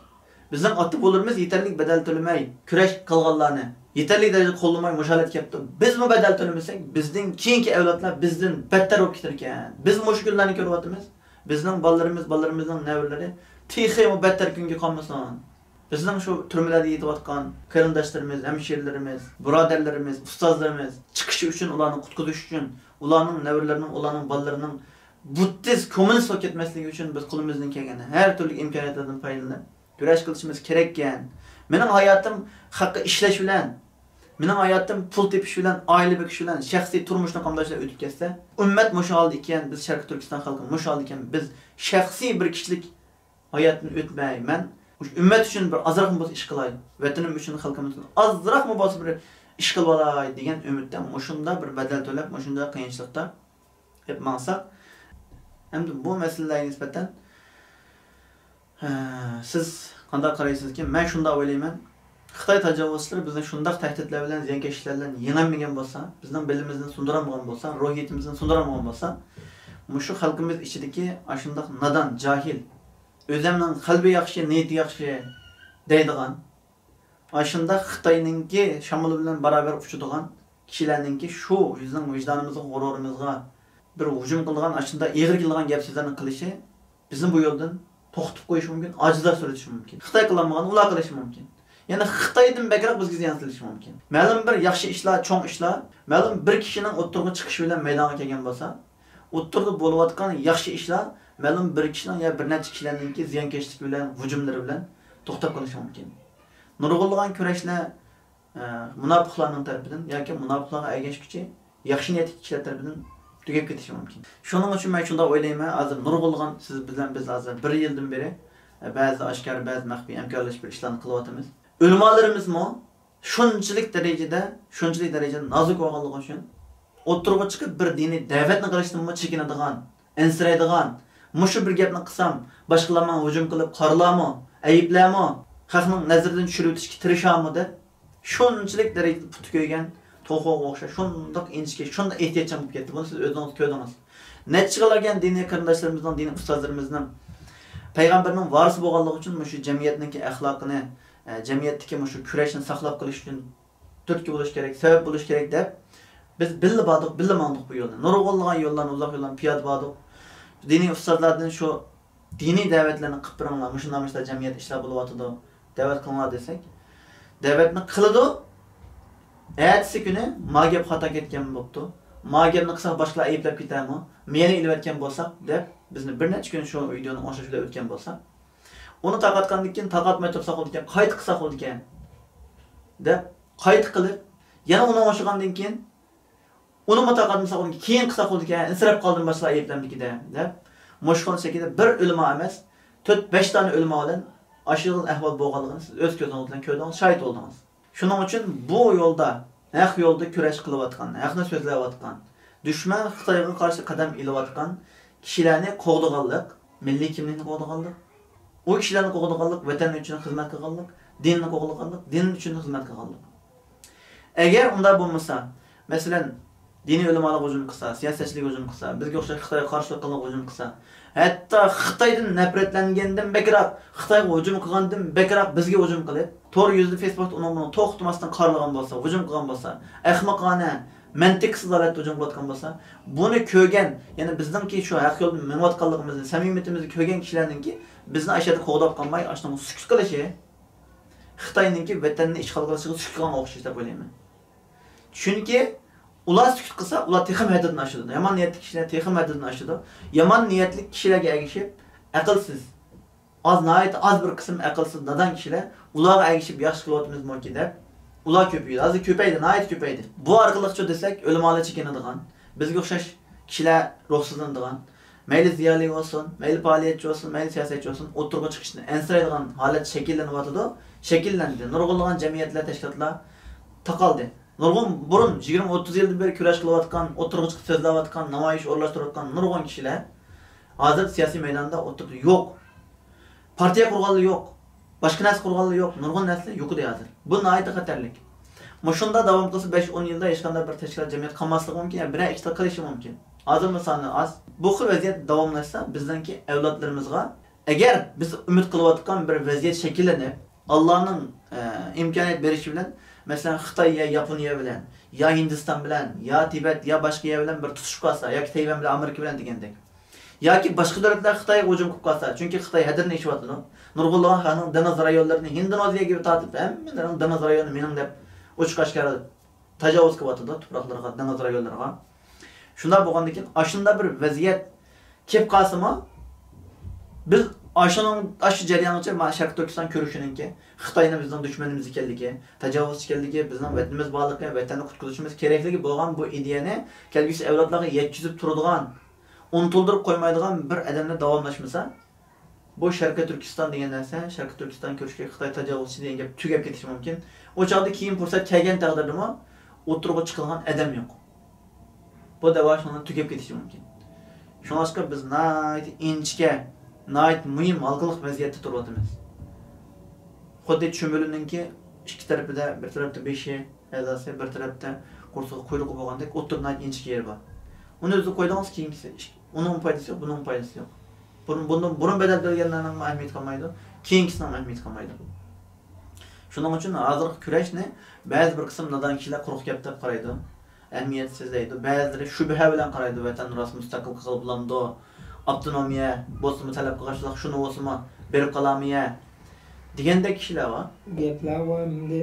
بىزنىڭ ئاتا-بوۋىلىرىمىز يېتەرلىك بەدەل تۆلىمەي، كۈرەش قىلغانلارنى يېتەرلىك دەرىجىدە قوللىماي، مۇشۇ ھالەتكە كەپتۇ. بىزمۇ بەدەل تۆلىمىسەك، بىزدىن كېيىنكى ئەۋلادلار بىزدىن بەتتەر بولۇپ كېتىدىكەن. بىز مۇشۇ كۈنلەرنى كۆرۈۋاتىمىز. بىزنىڭ بالىلىرىمىز، بالىلىرىمىزنىڭ نەۋرىلىرى تېخىمۇ بەتتەر كۈنگە قالمىسۇن. بىزنىڭ شۇ تۈرمىلەردە يېتىۋاتقان قېرىنداشلىرىمىز، ھەمشىرىلىرىمىز، بۇرادەرلىرىمىز، ئۇستازلىرىمىز چىقىشى ئۈچۈن، ئۇلارنى قۇتقۇزۇش ئۈچۈن، ئۇلارنىڭ نەۋرىلىرىنىڭ، ئۇلارنىڭ بالىلىرىنىڭ بۇددىست، كوممۇنىست بولۇپ كەتمەسلىكى ئۈچۈن بىز قولىمىزدىن كەلگەن ھەر تۈرلۈك ئىمكانىيەتلەردىن پايدىلىنىپ كۈرەش قىلىشىمىز كېرەككەن. مېنىڭ ھاياتىم خەققە ئىشلەش بىلەن، مېنىڭ ھاياتىم پۇل تېپىش بىلەن، ئائىلە بېقىش بىلەن، شەخسىي تۇرمۇشنى قامداش بىلەن ئۆتۈپ كەتسە، ئۈممەت مۇشۇ ھالدا ئىكەن، بىز شەرقىي تۈركىستان خەلقى مۇشۇ ھالدا ئىكەن، بىز شەخسىي بىر كىشىلىك ھاياتتىن ئۆتمەي، مەن مۇشۇ ئۈممەت ئۈچۈن بىر ئازراقمۇ بولسا ئىش قىلاي، ۋەتىنىم ئۈچۈن، خەلقىم ئۈچۈن ئازراقمۇ بولسا بىر ئىش قىلىۋالاي دېگەن ئۈمىدتە مۇشۇنداق بىر بەدەل تۆلەپ، مۇشۇنداق قىيىنچىلىقتا ئېلىپ ماڭساق، ئەمدى بۇ مەسىلىلەرگە نىسبەتەن، ھە، سىز قانداق قارايسىزكىن؟ مەن شۇنداق ئويلايمەن. خىتاي تاجاۋۇزچىلىرى بىزنى شۇنداق تەھدىتلەر بىلەن، زىيانكەشلىكلەر بىلەن يېڭەلمىگەن بولسا، بىزنىڭ بىلىمىمىزنى سۇندۇرالمىغان بولسا، روھىيىتىمىزنى سۇندۇرالمىغان بولسا، مۇشۇ خەلقىمىز ئىچىدىكى ئاشۇنداق نادان، جاھىل، ئۆزەمنىڭ قەلبى ياخشى، نىيىتى ياخشى دەيدىغان، ئاشۇنداق خىتاينىڭكى شامىلى بىلەن باراۋەر ئۇچىدىغان كىشىلەرنىڭكى شۇ بىزنىڭ ۋىجدانىمىزغا، غۇرۇرىمىزغا بىر ھۇجۇم قىلىدىغان، ئاشۇنداق ئېغىر كېلىدىغان گەپ سۆزلەرنى قىلىشى بىزنى بۇ يولدىن توختىتىپ قويۇشى مۇمكىن، ئاجىزلاشتۇرۇۋېتىشى مۇمكىن. خىتاي قىلالمىغاننى ئۇلار قىلىشى مۇمكىن. يەنى خىتايدىن بەكرەك بىزگە زىيان سېلىشى مۇمكىن. مەلۇم بىر ياخشى ئىشلار، چوڭ ئىشلار مەلۇم بىر كىشىنىڭ ئوتتۇرىغا چىقىشى بىلەن مەيدانغا كەلگەن بولسا، ئوتتۇرىدا بولۇۋاتقان ياخشى ئىشلار مەلۇم بىر كىشىنىڭ يا بىر نەچچە كىشىلەرنىڭكى زىيانكەشلىكى بىلەن، ھۇجۇملىرى بىلەن توختاپ قېلىشى مۇمكىن. نۇرغۇنلىغان كۈرەشلەر، ئە، مۇناپىقلارنىڭ تەرىپىدىن ياكى مۇناپىقلارغا ئەگەشكۈچى ياخشى نىيەتلىك كىشىلەر تەرىپىدىن تۈگەپ كېتىشى مۇمكىن. شۇنىڭ ئۈچۈن مەن شۇنداق ئويلايمەن، ھازىر نۇرغۇنلىغان، سىز بىلەن بىز ھازىر بىر يىلدىن بېرى، ئە، بەزىدە ئاشكارا، بەزىدە مەخپىي ھەمكارلىشىپ بىر ئىشلارنى قىلىۋاتىمىز. ئۆلىمالىرىمىزمۇ شۇنچىلىك دەرىجىدە، شۇنچىلىك دەرىجىدە نازۇك بولغانلىقى ئۈچۈن، ئوتتۇرىغا چىقىپ بىر دىنىي دەۋەتنى قىلىشتىنمۇ چېكىنىدىغان، ئەنسىرەيدىغان، مۇشۇ بىر گەپنى قىلسام، باشقىلار ماڭا ھۇجۇم قىلىپ، قارىلارمۇ، ئەيىبلەرمۇ، خەقنىڭ نەزىرىدىن چۈشۈرۈۋېتىشكە تىرىشارمۇ دەپ، شۇنچىلىك دەرىجىدە پۇتى كۆيگەن توخۇغا ئوخشاش، شۇنداق ئىنچىكە، شۇنداق ئېھتىياتچان بولۇپ كەتتى. بۇنى سىز ئۆزىڭىز كۆردىڭىز. نەچچە يىللار كەلگەن دىنىي قېرىنداشلىرىمىزنىڭ، دىنىي ئۇستازلىرىمىزنىڭ پەيغەمبەرنىڭ ۋارىسى بولغانلىقى ئۈچۈن مۇشۇ جەمئىيەتنىڭكى ئەخلاقىنى، ئە، جەمئىيەتتىكى مۇشۇ كۈرەشنى ساقلاپ قېلىش ئۈچۈن تۈرتكە بولۇش كېرەك، سەۋەب بولۇش كېرەك دەپ، بىز بىللە باردۇق، بىللە ماڭدۇق بۇ يولنى. نۇرغۇنلىغان يوللارنى، ئۇزاق يوللارنى پىيادە باردۇق. دىنىي ئۇستازلاردىن شۇ دىنىي دەۋەتلەرنى قىلىپ بېرىڭلار، مۇشۇنداق، مۇشۇنداق جەمئىيەت ئىشلار بولۇۋاتىدۇ، دەۋەت قىلىڭلار دېسەك، دەۋەتنى قىلىدۇ. ئەتىسى كۈنى ما گەپ خاتا كەتكەنمۇ بوپتۇ، ما گەپنى قىلساق باشقىلار ئەيىبلەپ كېتەرمۇ، مېنى ئېلىۋەتكەن بولساق دەپ، بىزنى بىر نەچچە كۈن شۇ ۋىدېونى ئوڭشاش بىلەن ئۆتكەن بولسا، ئۇنى تارقاتقاندىن كېيىن تارقاتماي تۇرساق بولىدىكەن، قايتا قىلساق بولىدىكەن دەپ، قايتا قىلىپ، يەنە ئۇنى ئوڭشىغاندىن كېيىن، ئۇنىمۇ تارقاتمىساق بولىدىكەن، كېيىن قىلساق بولىدىكەن، ئەنسىرەپ قالدىم باشقىلار ئەيىبلەمدىكى دەپ، دەپ، مۇشۇ خىل شەكىلدە بىر ئۆلىما ئەمەس، تۆت، بەش دانە ئۆلىما بىلەن ئاشۇ خىل ئەھۋال بولغانلىقىنى سىز ئۆز كۆزىڭىز بىلەن كۆردىڭىز، شاھىت بولدىڭىز. شۇنىڭ ئۈچۈن بۇ يولدا، ھەق يولدا كۈرەش قىلىۋاتقان، ھەقنى سۆزلەۋاتقان، دۈشمەن خىتايغا قارشى قەدەم ئېلىۋاتقان كىشىلەرنى قوغدىغانلىق، مىللىي كىملىكنى قوغدىغانلىق، ئۇ كىشىلەرنى قوغدىغانلىق، ۋەتەن ئۈچۈن خىزمەت قىلغانلىق، دىننى قوغدىغانلىق، دىن ئۈچۈن خىزمەت قىلغانلىق. ئەگەر ئۇنداق بولمىسا، مەسىلەن، دىنىي ئۆلىمالارغا ھۇجۇم قىلسا، سىياسەتچىلەرگە ھۇجۇم قىلسا، بىزگە ئوخشاش خىتايغا قارشىلىق قىلغانغا ھۇجۇم قىلسا، ھەتتا خىتايدىن نەپرەتلەنگەندىن بەكرەك، خىتايغا ھۇجۇم قىلغاندىن بەكرەك بىزگە ھۇجۇم قىلىپ، تور يۈزىدە، فېيسبۇكتا ئۇنىڭ بۇنىڭ توختىماستىن قارىلىغان بولسا، ھۇجۇم قىلغان بولسا، ئەخمىقانە، مەنتىقسىز ھالەتتە ھۇجۇم قىلىۋاتقان بولسا، بۇنى كۆرگەن، يەنى بىزنىڭكى شۇ ھەق يولدا مېڭىۋاتقانلىقىمىزنى، سەمىمىيىتىمىزنى كۆرگەن كىشىلەرنىڭكى بىزنى ئاشۇ يەردە قوغداپ قالماي، ئاشۇنىڭغا سۈكۈت قىلىشى خىتاينىڭكى ۋەتەننى ئىشغال قىلىشىغا سۈكۈت قىلغانغا ئوخشاش دەپ ئويلايمەن. چۈنكى ئۇلار سۈكۈت قىلسا، ئۇلار تېخىمۇ ھەددىدىن ئاشىدۇ. يامان نىيەتلىك كىشىلەر تېخىمۇ ھەددىدىن ئاشىدۇ. يامان نىيەتلىك كىشىلەرگە ئەگىشىپ، ئەقىلسىز، ئاز، ناھايىتى ئاز بىر قىسىم ئەقىلسىز، نادان كىشىلەر ئۇلارغا ئەگىشىپ ياخشى قىلىۋاتىمىزمىكىن دەپ، ئۇلار كۆپىيىدۇ. ھازىر كۆپەيدى، ناھايىتى كۆپەيدى. بۇ ئارقىلىقچۇ دېسەك، ئۆلىمالار چېكىنىدىغان، بىزگە ئوخشاش كىشىلەر روھسىزلىنىدىغان، مەيلى زىيالىي بولسۇن، مەيلى پائالىيەتچى بولسۇن، مەيلى سىياسەتچى بولسۇن، ئوتتۇرىغا چىقىشتىن ئەنسىرەيدىغان ھالەت شەكىللىنىۋاتىدۇ، شەكىللەندى. نۇرغۇنلىغان جەمئىيەتلەر، تەشكىلاتلار تاقالدى. نۇرغۇن بۇرۇن يىگىرمە، ئوتتۇز يىلدىن بېرى كۈرەش قىلىۋاتقان، ئوتتۇرىغا چىقىپ سۆزلەۋاتقان، نامايىش ئورۇنلاشتۇرۇۋاتقان نۇرغۇن كىشىلەر ھازىر سىياسىي مەيداندا ئوتتۇرىدا يوق. پارتىيە قۇرغانلىرى يوق. باشقا نەرسە قۇرغانلىرى يوق. نۇرغۇن نەرسىلەر يوقىدى ھازىر. بۇ ناھايىتى خەتەرلىك. مۇشۇنداق داۋام قىلسا، بەش ئون يىلدا ھېچقانداق بىر تەشكىلات، جەمئىيەت قالماسلىقى مۇمكىن. يەنى بىرەر ئىككىتىلا قېلىشى مۇمكىن. ھازىرمۇ سانى ئاز. بۇ خىل ۋەزىيەت داۋاملاشسا، بىزنىڭكى ئەۋلادلىرىمىزغا، ئەگەر بىز ئۈمىد قىلىۋاتقان بىر ۋەزىيەت شەكىللىنىپ، ئاللانىڭ، ئە، ئىمكانىيەت بېرىشى بىلەن، مەسىلەن، خىتاي يا ياپونىيە بىلەن، يا ھىندىستان بىلەن، يا تىبەت، يا باشقا يەر بىلەن بىر تۇتۇشۇپ قالسا، ياكى تەيۋەن بىلەن ئامېرىكا بىلەن دېگەندەك. ياكى باشقا دۆلەتلەر خىتايغا ھۇجۇم قىلىپ قالسا، چۈنكى خىتاي ھەددىدىن ئېشىۋاتىدۇ. نۇرغۇنلىغان خەلقنىڭ دېڭىز رايونلىرىنى، ھىندونېزىيەگە تارتىپ، ھەممىلىرىنىڭ دېڭىز رايونى مېنىڭ دەپ ئوچۇق ئاشكارا تاجاۋۇز قىلىۋاتىدۇ تۇپراقلىرىغا، دېڭىز رايونلىرىغا. شۇنداق بولغاندىن كېيىن، ئاشۇنداق بىر ۋەزىيەت كېلىپ قالسىمۇ، بىز ئاشۇنىڭ، ئاشۇ جەريانغىچە مانا شەرقىي تۈركىستان كۈرىشىنىڭكى، خىتاينىڭ بىزنىڭ دۈشمىنىمىز ئىكەنلىكى، تاجاۋۇزچى ئىكەنلىكى، بىزنىڭ ۋەتىنىمىز بارلىقى، ۋەتەننى قۇتقۇزۇشىمىز كېرەكلىكى بولغان بۇ ئىدىيەنى كەلگۈسى ئەۋلادلارغا يەتكۈزۈپ تۇرىدىغان، ئۇنتۇلدۇرۇپ قويمايدىغان بىر ئادەمدە داۋاملاشمىسا، بۇ شەرقىي تۈركىستان دېگەن نەرسە، شەرقىي تۈركىستان كۈرىشى، خىتاي تاجاۋۇزچى دېگەن گەپ تۈگەپ كېتىشى مۇمكىن. ئۇ چاغدا كېيىن پۇرسەت كەلگەن تەقدىردىمۇ ئوتتۇرىغا چىقىدىغان ئادەم يوق. بۇ دەۋا شۇنىڭ بىلەن تۈگەپ كېتىشى مۇمكىن. شۇڭلاشقا بىز ناھايىتى ئىنچىكە، ناھايىتى مۇھىم ھالقىلىق ۋەزىيەتتە تۇرۇۋاتىمىز. خۇددى چۈمۈلىنىڭكى ئىككى تەرىپىدە، بىر تەرەپتە بېشى، ئەزاسى، بىر تەرەپتە قورسىقى، قۇيرۇقى بولغاندەك ئوتتۇرىدا ناھايىتى ئىنچىكە يېرى بار. ئۇنى ئۆزى قويىدىغان كېيىنكىسى. ئۇنىڭ پايدىسى يوق، بۇنىڭ پايدىسى يوق. بۇرۇن، بۇندىن بۇرۇن بەدەل تۆلىگەنلەرنىڭمۇ ئەھمىيىتى قالمايدۇ، كېيىنكىسىنىڭمۇ ئەھمىيىتى قالمايدۇ. شۇنىڭ ئۈچۈن ھازىرقى كۈرەشنى بەزى بىر قىسىم نادان كىشىلەر قۇرۇق گەپ دەپ قارايدۇ، ئەھمىيەتسىز دەيدۇ. بەزىلىرى شۈبھە بىلەن قارايدۇ، ۋەتەن راست مۇستەقىل قىلغىلى بولامدۇ؟ ئاپتونومىيە بولسىمۇ تەلەپ قىلغاچلىق، شۇنى بولسىمۇ بېرىپ قالامىيە دېگەندەك كىشىلەر بار. گەپلەر بار، ئەمدى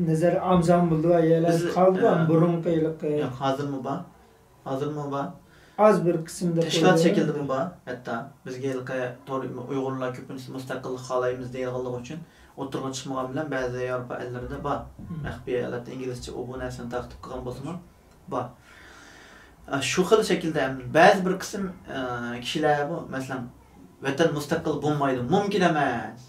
نەزەر ئامزام بولدى، يەلەر بىز، قالدى، ئە، بۇرۇنقى ھېلىقى. ياق، ھازىرمۇ بار. ھازىرمۇ بار. ئاز بىر قىسىمدا تەشكىلات قويۇلغان. شەكلىدىمۇ بار. ھەتتا بىزگە ھېلىقى تور ئۇيغۇرلار كۆپىنچىسى مۇستەقىللىق خالايمىز دەيدىغانلىقى ئۈچۈن ئوتتۇرىغا چىقمىغان بىلەن بەزى ياۋروپا ئەللىرىدە بار. مم. مەخپىي ھالەتتە ئىنگلىزچە ئۇ بۇ نەرسىنى تارقىتىپ قىلغان بولسىمۇ بار. ئە، شۇ خىل شەكىلدە بەزى بىر قىسىم، ئە، كىشىلەر بۇ، مەسىلەن، ۋەتەن مۇستەقىل بولمايدۇ، مۇمكىن ئەمەس.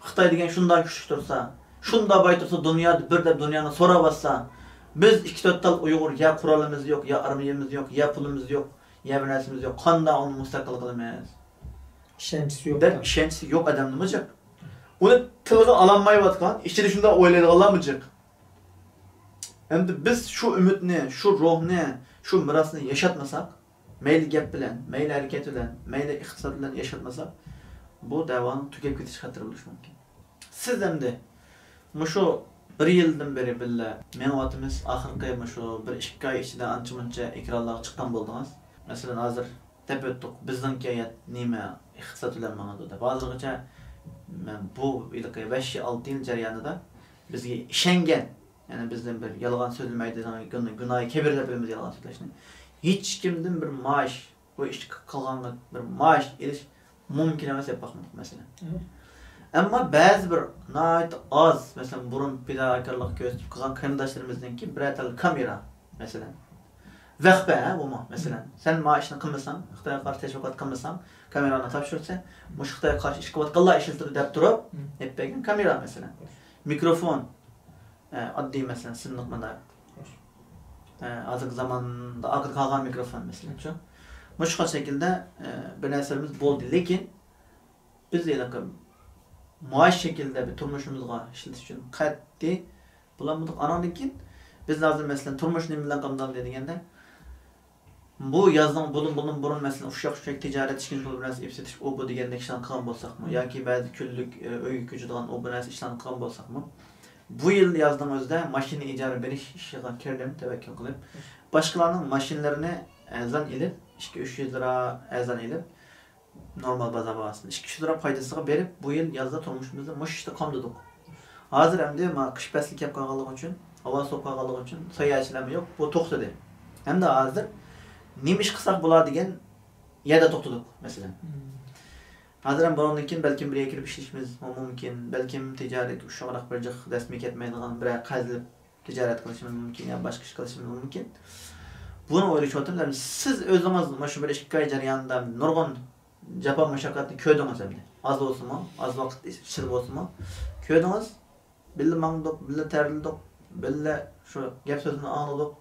خىتاي دېگەن شۇنداق كۈچلۈك تۇرسا، شۇنداق باي تۇرسا، دۇنيادا بىر دەپ دۇنيانى سوراۋاتسا، بىز ئىككى تۆت تال ئۇيغۇر يا قورالىمىز يوق، يا ئارمىيەمىز يوق، يا پۇلىمىز يوق، يا بىر نەرسىمىز يوق، قانداق ئۇنى مۇستەقىل قىلىمىز؟ ئىشەنچىسى يوق دەپ ئادەم. ئىشەنچىسى يوق ئادەمنىمۇ جىق. ئۇنى تىلغا ئالالمايۋاتقان، ئىچىدە شۇنداق ئويلايدىغانلارمۇ جىق. ئەمدى بىز شۇ ئۈمىدنى، شۇ روھنى، شۇ مىراسنى ياشاتمىساق، مەيلى گەپ بىلەن، مەيلى ھەرىكەت بىلەن، مەيلى ئىقتىساد بىلەن ياشاتمىساق، بۇ دەۋانىڭ تۈگەپ كېتىش خەتىرى بولۇشى مۇمكىن. سىز ئەمدى مۇشۇ بىر يىلدىن بېرى بىللە مېڭىۋاتىمىز، ئاخىرقى مۇشۇ بىر ئىككى ئاي ئىچىدە ئانچە-مۇنچە ئېكرانلارغا چىققان بولدىڭىز. مەسىلەن، ھازىر دەپ ئۆتتۇق، بىزنىڭكى ھايات نېمە ئىقتىساد بىلەن ماڭىدۇ دەپ. ھازىرغىچە مەن بۇ ھېلىقى بەش، ئالتە يىل جەريانىدا بىزگە ئىشەنگەن، يەنى بىزدىن بىر يالغان سۆزلىمەيدۇ، گۇن-، گۇناھى كەبىرە دەپ بىلىمىز يالغان سۆزلەشنى. ھېچكىمدىن بىر مائاش، بۇ ئىشقا قىلغانغا بىر مائاش ئېلىش مۇمكىن ئەمەس دەپ باقمىدۇق، مەسىلەن. مم. ئەمما بەزى بىر ناھايىتى ئاز، مەسىلەن، بۇرۇن پىداكارلىق كۆرسىتىپ قىلغان قېرىنداشلىرىمىزنىڭكى بىرەر تال كامېرا، مەسىلەن. ۋەخپە، ھە، بۇمۇ، مەسىلەن. مم. سەن مائاشنى قىلمىساڭ، خىتايغا قارشى تەشۋىقات قىلمىساڭ، كامېرانى تاپشۇرىسەن، مۇشۇ خىتايغا قارشى ئىش قىلىۋاتقانلار ئىشلىتىدۇ دەپ تۇرۇپ، مم. ئېلىپ بەرگەن كامېرا، مەسىلەن. خوش. مىكروفون، ئە، ئاددىي، مەسىلەن، سىملىق مانا، خوش. ئە، ھازىرقى زاماندا ئارقىدا قالغان مىكروفون، مەسىلەن، شۇ. مۇشۇ خىل شەكىلدە، ئە، بىر نەرسىلىرىمىز بولدى. لېكىن بىز ھېلىقى مائاش شەكلىدە بىر تۇرمۇشىمىزغا ئىشلىتىش ئۈچۈن قەتئىي بولالمىدۇق. ئاناندىن كېيىن بىز ھازىر، مەسىلەن، تۇرمۇش نېمە بىلەن قامدالدى دېگەندە، بۇ يازنىڭ بۇلۇن، بۇلۇن بۇرۇن، مەسىلەن، ئۇششاق چۈشەك تىجارەت، ئىككىنچى پۇل بىر نەرسە ئېلىپ سېتىش، ئۇ بۇ دېگەندەك ئىشلارنى قىلغان بولساقمۇ، ياكى بەزى كۈنلۈك، ئۆيگە كۆچىدىغان ئۇ بۇ نەرسە ئىشلارنى قىلغان بولساقمۇ، بۇ يىل يازنىڭ ئۆزىدە ماشىنا ئىجارە بېرىش ئىشىغا كىردىم، تەۋەككۈل قىلىپ. باشقىلارنىڭ ماشىنىلىرىنى ئەرزان ئېلىپ، ئىككى، ئۈچ يۈز لىرا ئەرزان ئېلىپ، نورمال بازار باھاسىدىن ئىككى يۈز لىرا پايدىسىغا بېرىپ، بۇ يىل يازدا تۇرمۇشىمىزنى مۇشۇ ئىشتا قامدىدۇق. ھازىر ئەمدى ما قىش پەسلى كەپ قالغانلىقى ئۈچۈن، ھاۋا سوغۇپ قالغانلىقى ئۈچۈن ساياھەتچىلەرمۇ يوق، بۇ توختىدى. ھەمدە ھازىر نېمە ئىش قىلساق بولار دېگەن يەردە توختىدۇق، مەسىلەن. ھازىر ھەم بۇنىڭدىن كېيىن بەلكىم بىر يەرگە كىرىپ ئىشلىشىمىز مۇمكىن، بەلكىم تىجارەت ئۇششۇقراق بىر جىق دەسمى كەتمەيدىغان بىرەر قەرز ئېلىپ تىجارەت قىلىشىمىز مۇمكىن يا باشقا ئىش قىلىشىمىز مۇمكىن. بۇنى ئويلىشىۋاتىمەن. سىز ئۆزىڭىز مۇشۇ بىر ئىككى ئاي جەريانىدا نۇرغۇن جاپا مۇشەققەتنى كۆردىڭىز ئەمدى. ئاز بولسىمۇ، ئاز ۋاقىت ئىچىدە بولسىمۇ كۆردىڭىز. بىللە ماڭدۇق، بىللە تەرلىدۇق، بىللە شۇ گەپ سۆزنى ئاڭلىدۇق.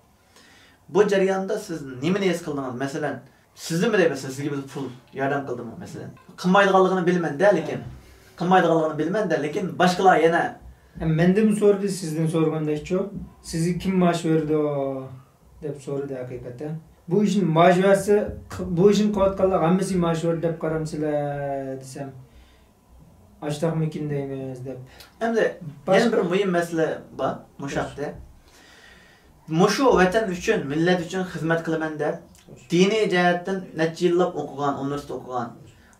بۇ جەرياندا سىز نېمىنى ھېس قىلدىڭىز؟ مەسىلەن، سىزنىمۇ دەيمەن، سىزگە بىز پۇل ياردەم قىلدىمۇ، مەسىلەن. قىلمايدىغانلىقىنى بىلىمەن-دە، لېكىن. قىلمايدىغانلىقىنى بىلىمەن-دە، لېكىن باشقىلار يەنە. ھە، مەندىنمۇ سورىدى، سىزدىن سورىغاندەكچۇ. سىزگە كىم مائاش بېرىدۇ؟ دەپ سورىدى ھەقىقەتەن. بۇ ئىشنى مائاش بەرسە، بۇ ئىشنى قىلىۋاتقانلار ھەممىسىگە مائاش بېرىدۇ دەپ قارامسىلەر دېسەم، ئاشتاقمىكىن دەيمىز دەپ. ئەمدى باش- يەنە بىر مۇھىم مەسىلە بار مۇشۇ ھەقتە. مۇشۇ ۋەتەن ئۈچۈن، مىللەت ئۈچۈن خىزمەت قىلىمەن دەپ، دىنىي جەھەتتىن نەچچە يىللاپ ئوقۇغان، ئۇنىۋېرسىتېت ئوقۇغان،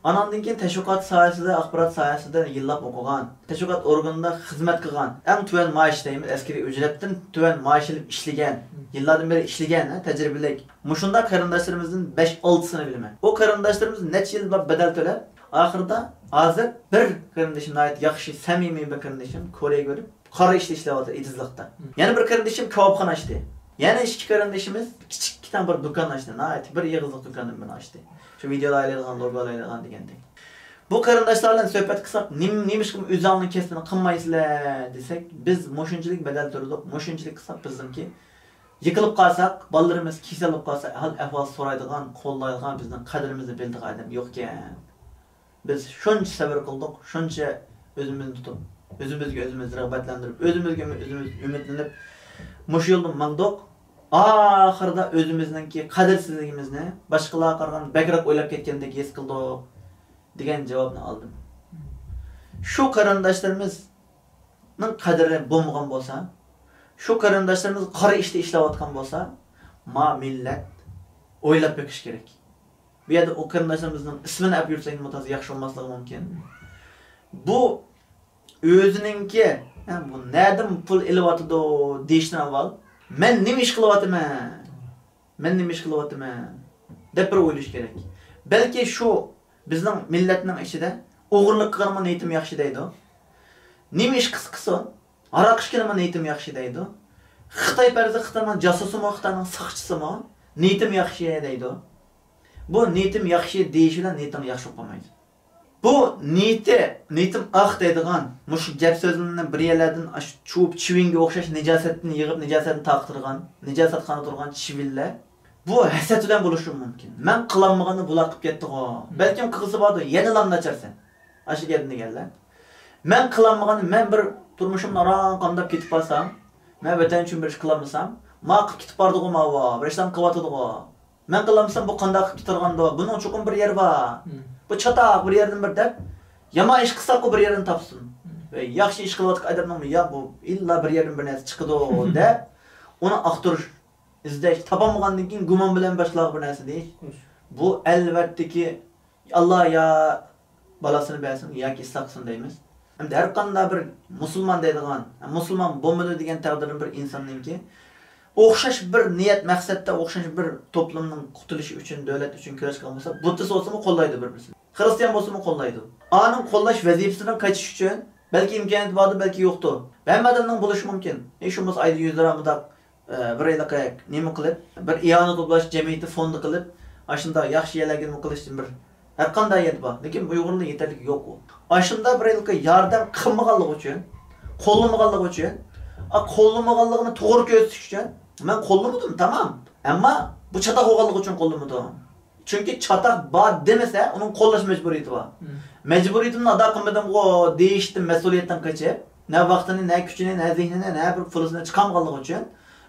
ئاناندىن كېيىن تەشۋىقات ساھەسىدە، ئاخبارات ساھەسىدە يىللاپ ئوقۇغان، تەشۋىقات ئورگىنىدا خىزمەت قىلغان، ئەڭ تۆۋەن مائاش دەيمىز، ئەسكىرىي ئۈجرەتتىن تۆۋەن مائاش ئېلىپ ئىشلىگەن، يىللاردىن بېرى ئىشلىگەن، ھە، تەجرىبىلىك. مۇشۇنداق قېرىنداشلىرىمىزدىن بەش، ئالتىسىنى بىلىمەن. ئۇ قېرىنداشلىرىمىز نەچچە يىللاپ بەدەل تۆلەپ، ئاخىرىدا ھازىر بىر قېرىندىشىم، ناھايىتى ياخشى، سەمىمىي بىر قېرىندىشىم كورېيەگە بېرىپ، قارا ئىشتا ئىشلەۋاتىدۇ، ئېتىزلىقتا. يەنە بىر قېرىندىشىم كاۋاپخانا ئاچتى. يەنە ئىككى قېرىندىشىمىز كىچىككىنە بىر دۇكان ئاچتى. ناھايىتى بىر ئېغىزلىق دۇكاندىن بىرنى ئاچتى. شۇ ۋىدېئو ئالايدىغان، لوگو ئالايدىغان دېگەندەك. بۇ قېرىنداشلار بىلەن سۆھبەت قىلساق، نېمە، نېمىشقا ئۆزۈڭنىڭ كەسپىنى قىلمايسىلەر دېسەك، بىز مۇشۇنچىلىك بەدەل تۆلىدۇق، مۇشۇنچىلىك قىلساق، بىزنىڭكى يىقىلىپ قالساق، بالىلىرىمىز كېسەل بولۇپ قالسا، ھال ئەھۋال سورايدىغان، قوللايدىغان، بىزنىڭ قەدرىمىزنى بىلىدىغان ئادەم يوقكەن. بىز شۇنچە سەۋر قىلدۇق، شۇنچە ئۆزىمىزنى تۇتۇپ، ئۆزىمىزگە ئۆزىمىز رىغبەتلەندۈرۈپ، ئۆزىمىزگە ئۆزىمىز ئۈمىدلىنىپ، مۇشۇ يولدا ماڭدۇق. ئاخىرىدا ئۆزىمىزنىڭكى قەدىرسىزلىكىمىزنى باشقىلارغا قارىغاندا بەكرەك ئويلاپ كەتكەندەك ھېس قىلدۇق، دېگەن جاۋابنى ئالدىم. شۇ قېرىنداشلىرىمىزنىڭ قەدرى بولمىغان بولسا، شۇ قېرىنداشلىرىمىز قارا ئىشتا ئىشلەۋاتقان بولسا، ما مىللەت ئويلاپ بېقىش كېرەك. بۇ يەردە ئۇ قېرىنداشلىرىمىزنىڭ ئىسمىنى ئەپ يۈرسەك، مۇتاز ياخشى بولماسلىقى مۇمكىن. بۇ ئۆزىنىڭكى، ھە، بۇ نەدىن پۇل ئېلىۋاتىدۇ دېيىشتىن ئاۋۋال، مەن نېمە ئىش قىلىۋاتىمەن؟ مەن نېمە ئىش قىلىۋاتىمەن؟ دەپ بىر ئويلىشى كېرەك. بەلكى شۇ بىزنىڭ مىللەتنىڭ ئىچىدە ئوغرىلىق قىلغانمۇ نىيىتىم ياخشى دەيدۇ. نېمە ئىش قىلسا قىلسۇن، ھاراق ئىچكىنىمۇ نىيىتىم ياخشى دەيدۇ. خىتاي پەرىزى، خىتاينىڭ جاسۇسىمۇ، خىتاينىڭ ساقچىسىمۇ نىيىتىم ياخشى دەيدۇ. بۇ نىيىتىم ياخشى دېيىش بىلەن نىيىتىڭ ياخشى بولۇپ قالمايدۇ. بۇ نىيىتى، نىيىتىم ئاق دەيدىغان مۇشۇ گەپ سۆزلىرىنى بىر يەرلەردىن ئاشۇ چۇۋۇپ چىۋىنگە ئوخشاش نىجاسەتتىن يىغىپ، نىجاسەتنى تارقىتىدىغان، نىجاسەتخانىدا تۇرغان چىۋىنلەر بۇ ھەسەت بىلەن بولۇشى مۇمكىن. مەن قىلالمىغاننى بۇلار قىلىپ كەتتىغۇ. بەلكىم قىلغۇسى باردۇ، يەنىلا ناچارسەن. ئاشۇ گەپنى دېگەنلەر. مەن قىلالمىغاننى، مەن بىر تۇرمۇشۇمنى ئاران قامداپ كېتىپ قالسام، مەن ۋەتەن ئۈچۈن بىر ئىش قىلالمىسام، ما قىلىپ كېتىپ باردىغۇ ماۋۇ، بىر ئىشلارنى قىلىۋاتىدىغۇ. مەن قىلالمىسام، بۇ قانداق قىلىپ كېتىدىغاندۇ؟ بۇنىڭ چوقۇم بىر يېرى بار. بۇ چاتاق بىر يەردىن بىر دەپ، يامان ئىش قىلساققۇ بىر يېرىنى تاپسۇن. ۋە ياخشى ئىش قىلىۋاتقان ئادەمنىڭمۇ يا بۇ ئىللا بىر يەردىن بىر نەرسە چىقىدۇ دەپ، ئۇنى ئاختۇرۇش، ئىزدەش، تاپالمىغاندىن كېيىن گۇمان بىلەن باشقىلارغا بىر نەرسە دېيىش. بۇ ئەلۋەتتىكى، ئاللا يا بالاسىنى بەرسۇن ياكى ئىسلاھ قىلسۇن دەيمىز. ئەمدى ھەر قانداق بىر مۇسۇلمان دەيدىغان، مۇسۇلمان بولمىدى دېگەن تەقدىردىن بىر ئىنساننىڭكى ئوخشاش بىر نىيەت مەقسەتتە، ئوخشاش بىر توپلۇمنىڭ قۇتۇلۇشى ئۈچۈن، دۆلەت ئۈچۈن كۈرەش قىلغان بولسا، بۇددىست بولسىمۇ قوللايدۇ بىر-بىرسىنى. خىرىستىيان بولسىمۇ قوللايدۇ. ئانىڭ قوللاش ۋەزىپىسىدىن قېچىش ئۈچۈن بەلكى ئىمكانىيىتى باردۇ، بەلكى يوقتۇ. ھەممە ئادەمنىڭ بولۇشى مۇمكىن. ئى، شۇ بولسا ئايدا يۈز لىرا مۇنداق ئە، بىر ھېلىقى نېمە قىلىپ، بىر ئىئانە توپلاش جەمئىيىتى فوندى قىلىپ، ئاشۇنداق ياخشى يەرلەرگە نېمە قىلىشتىن بىر ھەرقانداق يەردە بار. لېكىن ئۇيغۇرلار يېتەرلىك يوق ئۇ. ئاشۇنداق بىر ھېلىقى ياردەم قىلمىغانلىقى ئۈچۈن، قوللىمىغانلىقى ئۈچۈن، ئا، قوللىمىغانلىقىنى توغرا كۆرسىتىش ئۈچۈن، مەن قوللىمىدىم، تامام. ئەمما بۇ چاتاق بولغانلىقى ئۈچۈن قوللىمىدىم. چۈنكى چاتاق بار دېمىسە، ئۇنىڭ قوللاش مەجبۇرىيىتى بار. مەجبۇرىيىتىمنى ئادا قىلمىدىمغۇ دېيىشتىن، مەسئۇلىيەتتىن قېچىپ، نە ۋاقتىنى، نە كۈچىنى، نە زېھنىنى، نە بىر پۇلىسىنى چىقارمىغانلىقى ئۈچۈن،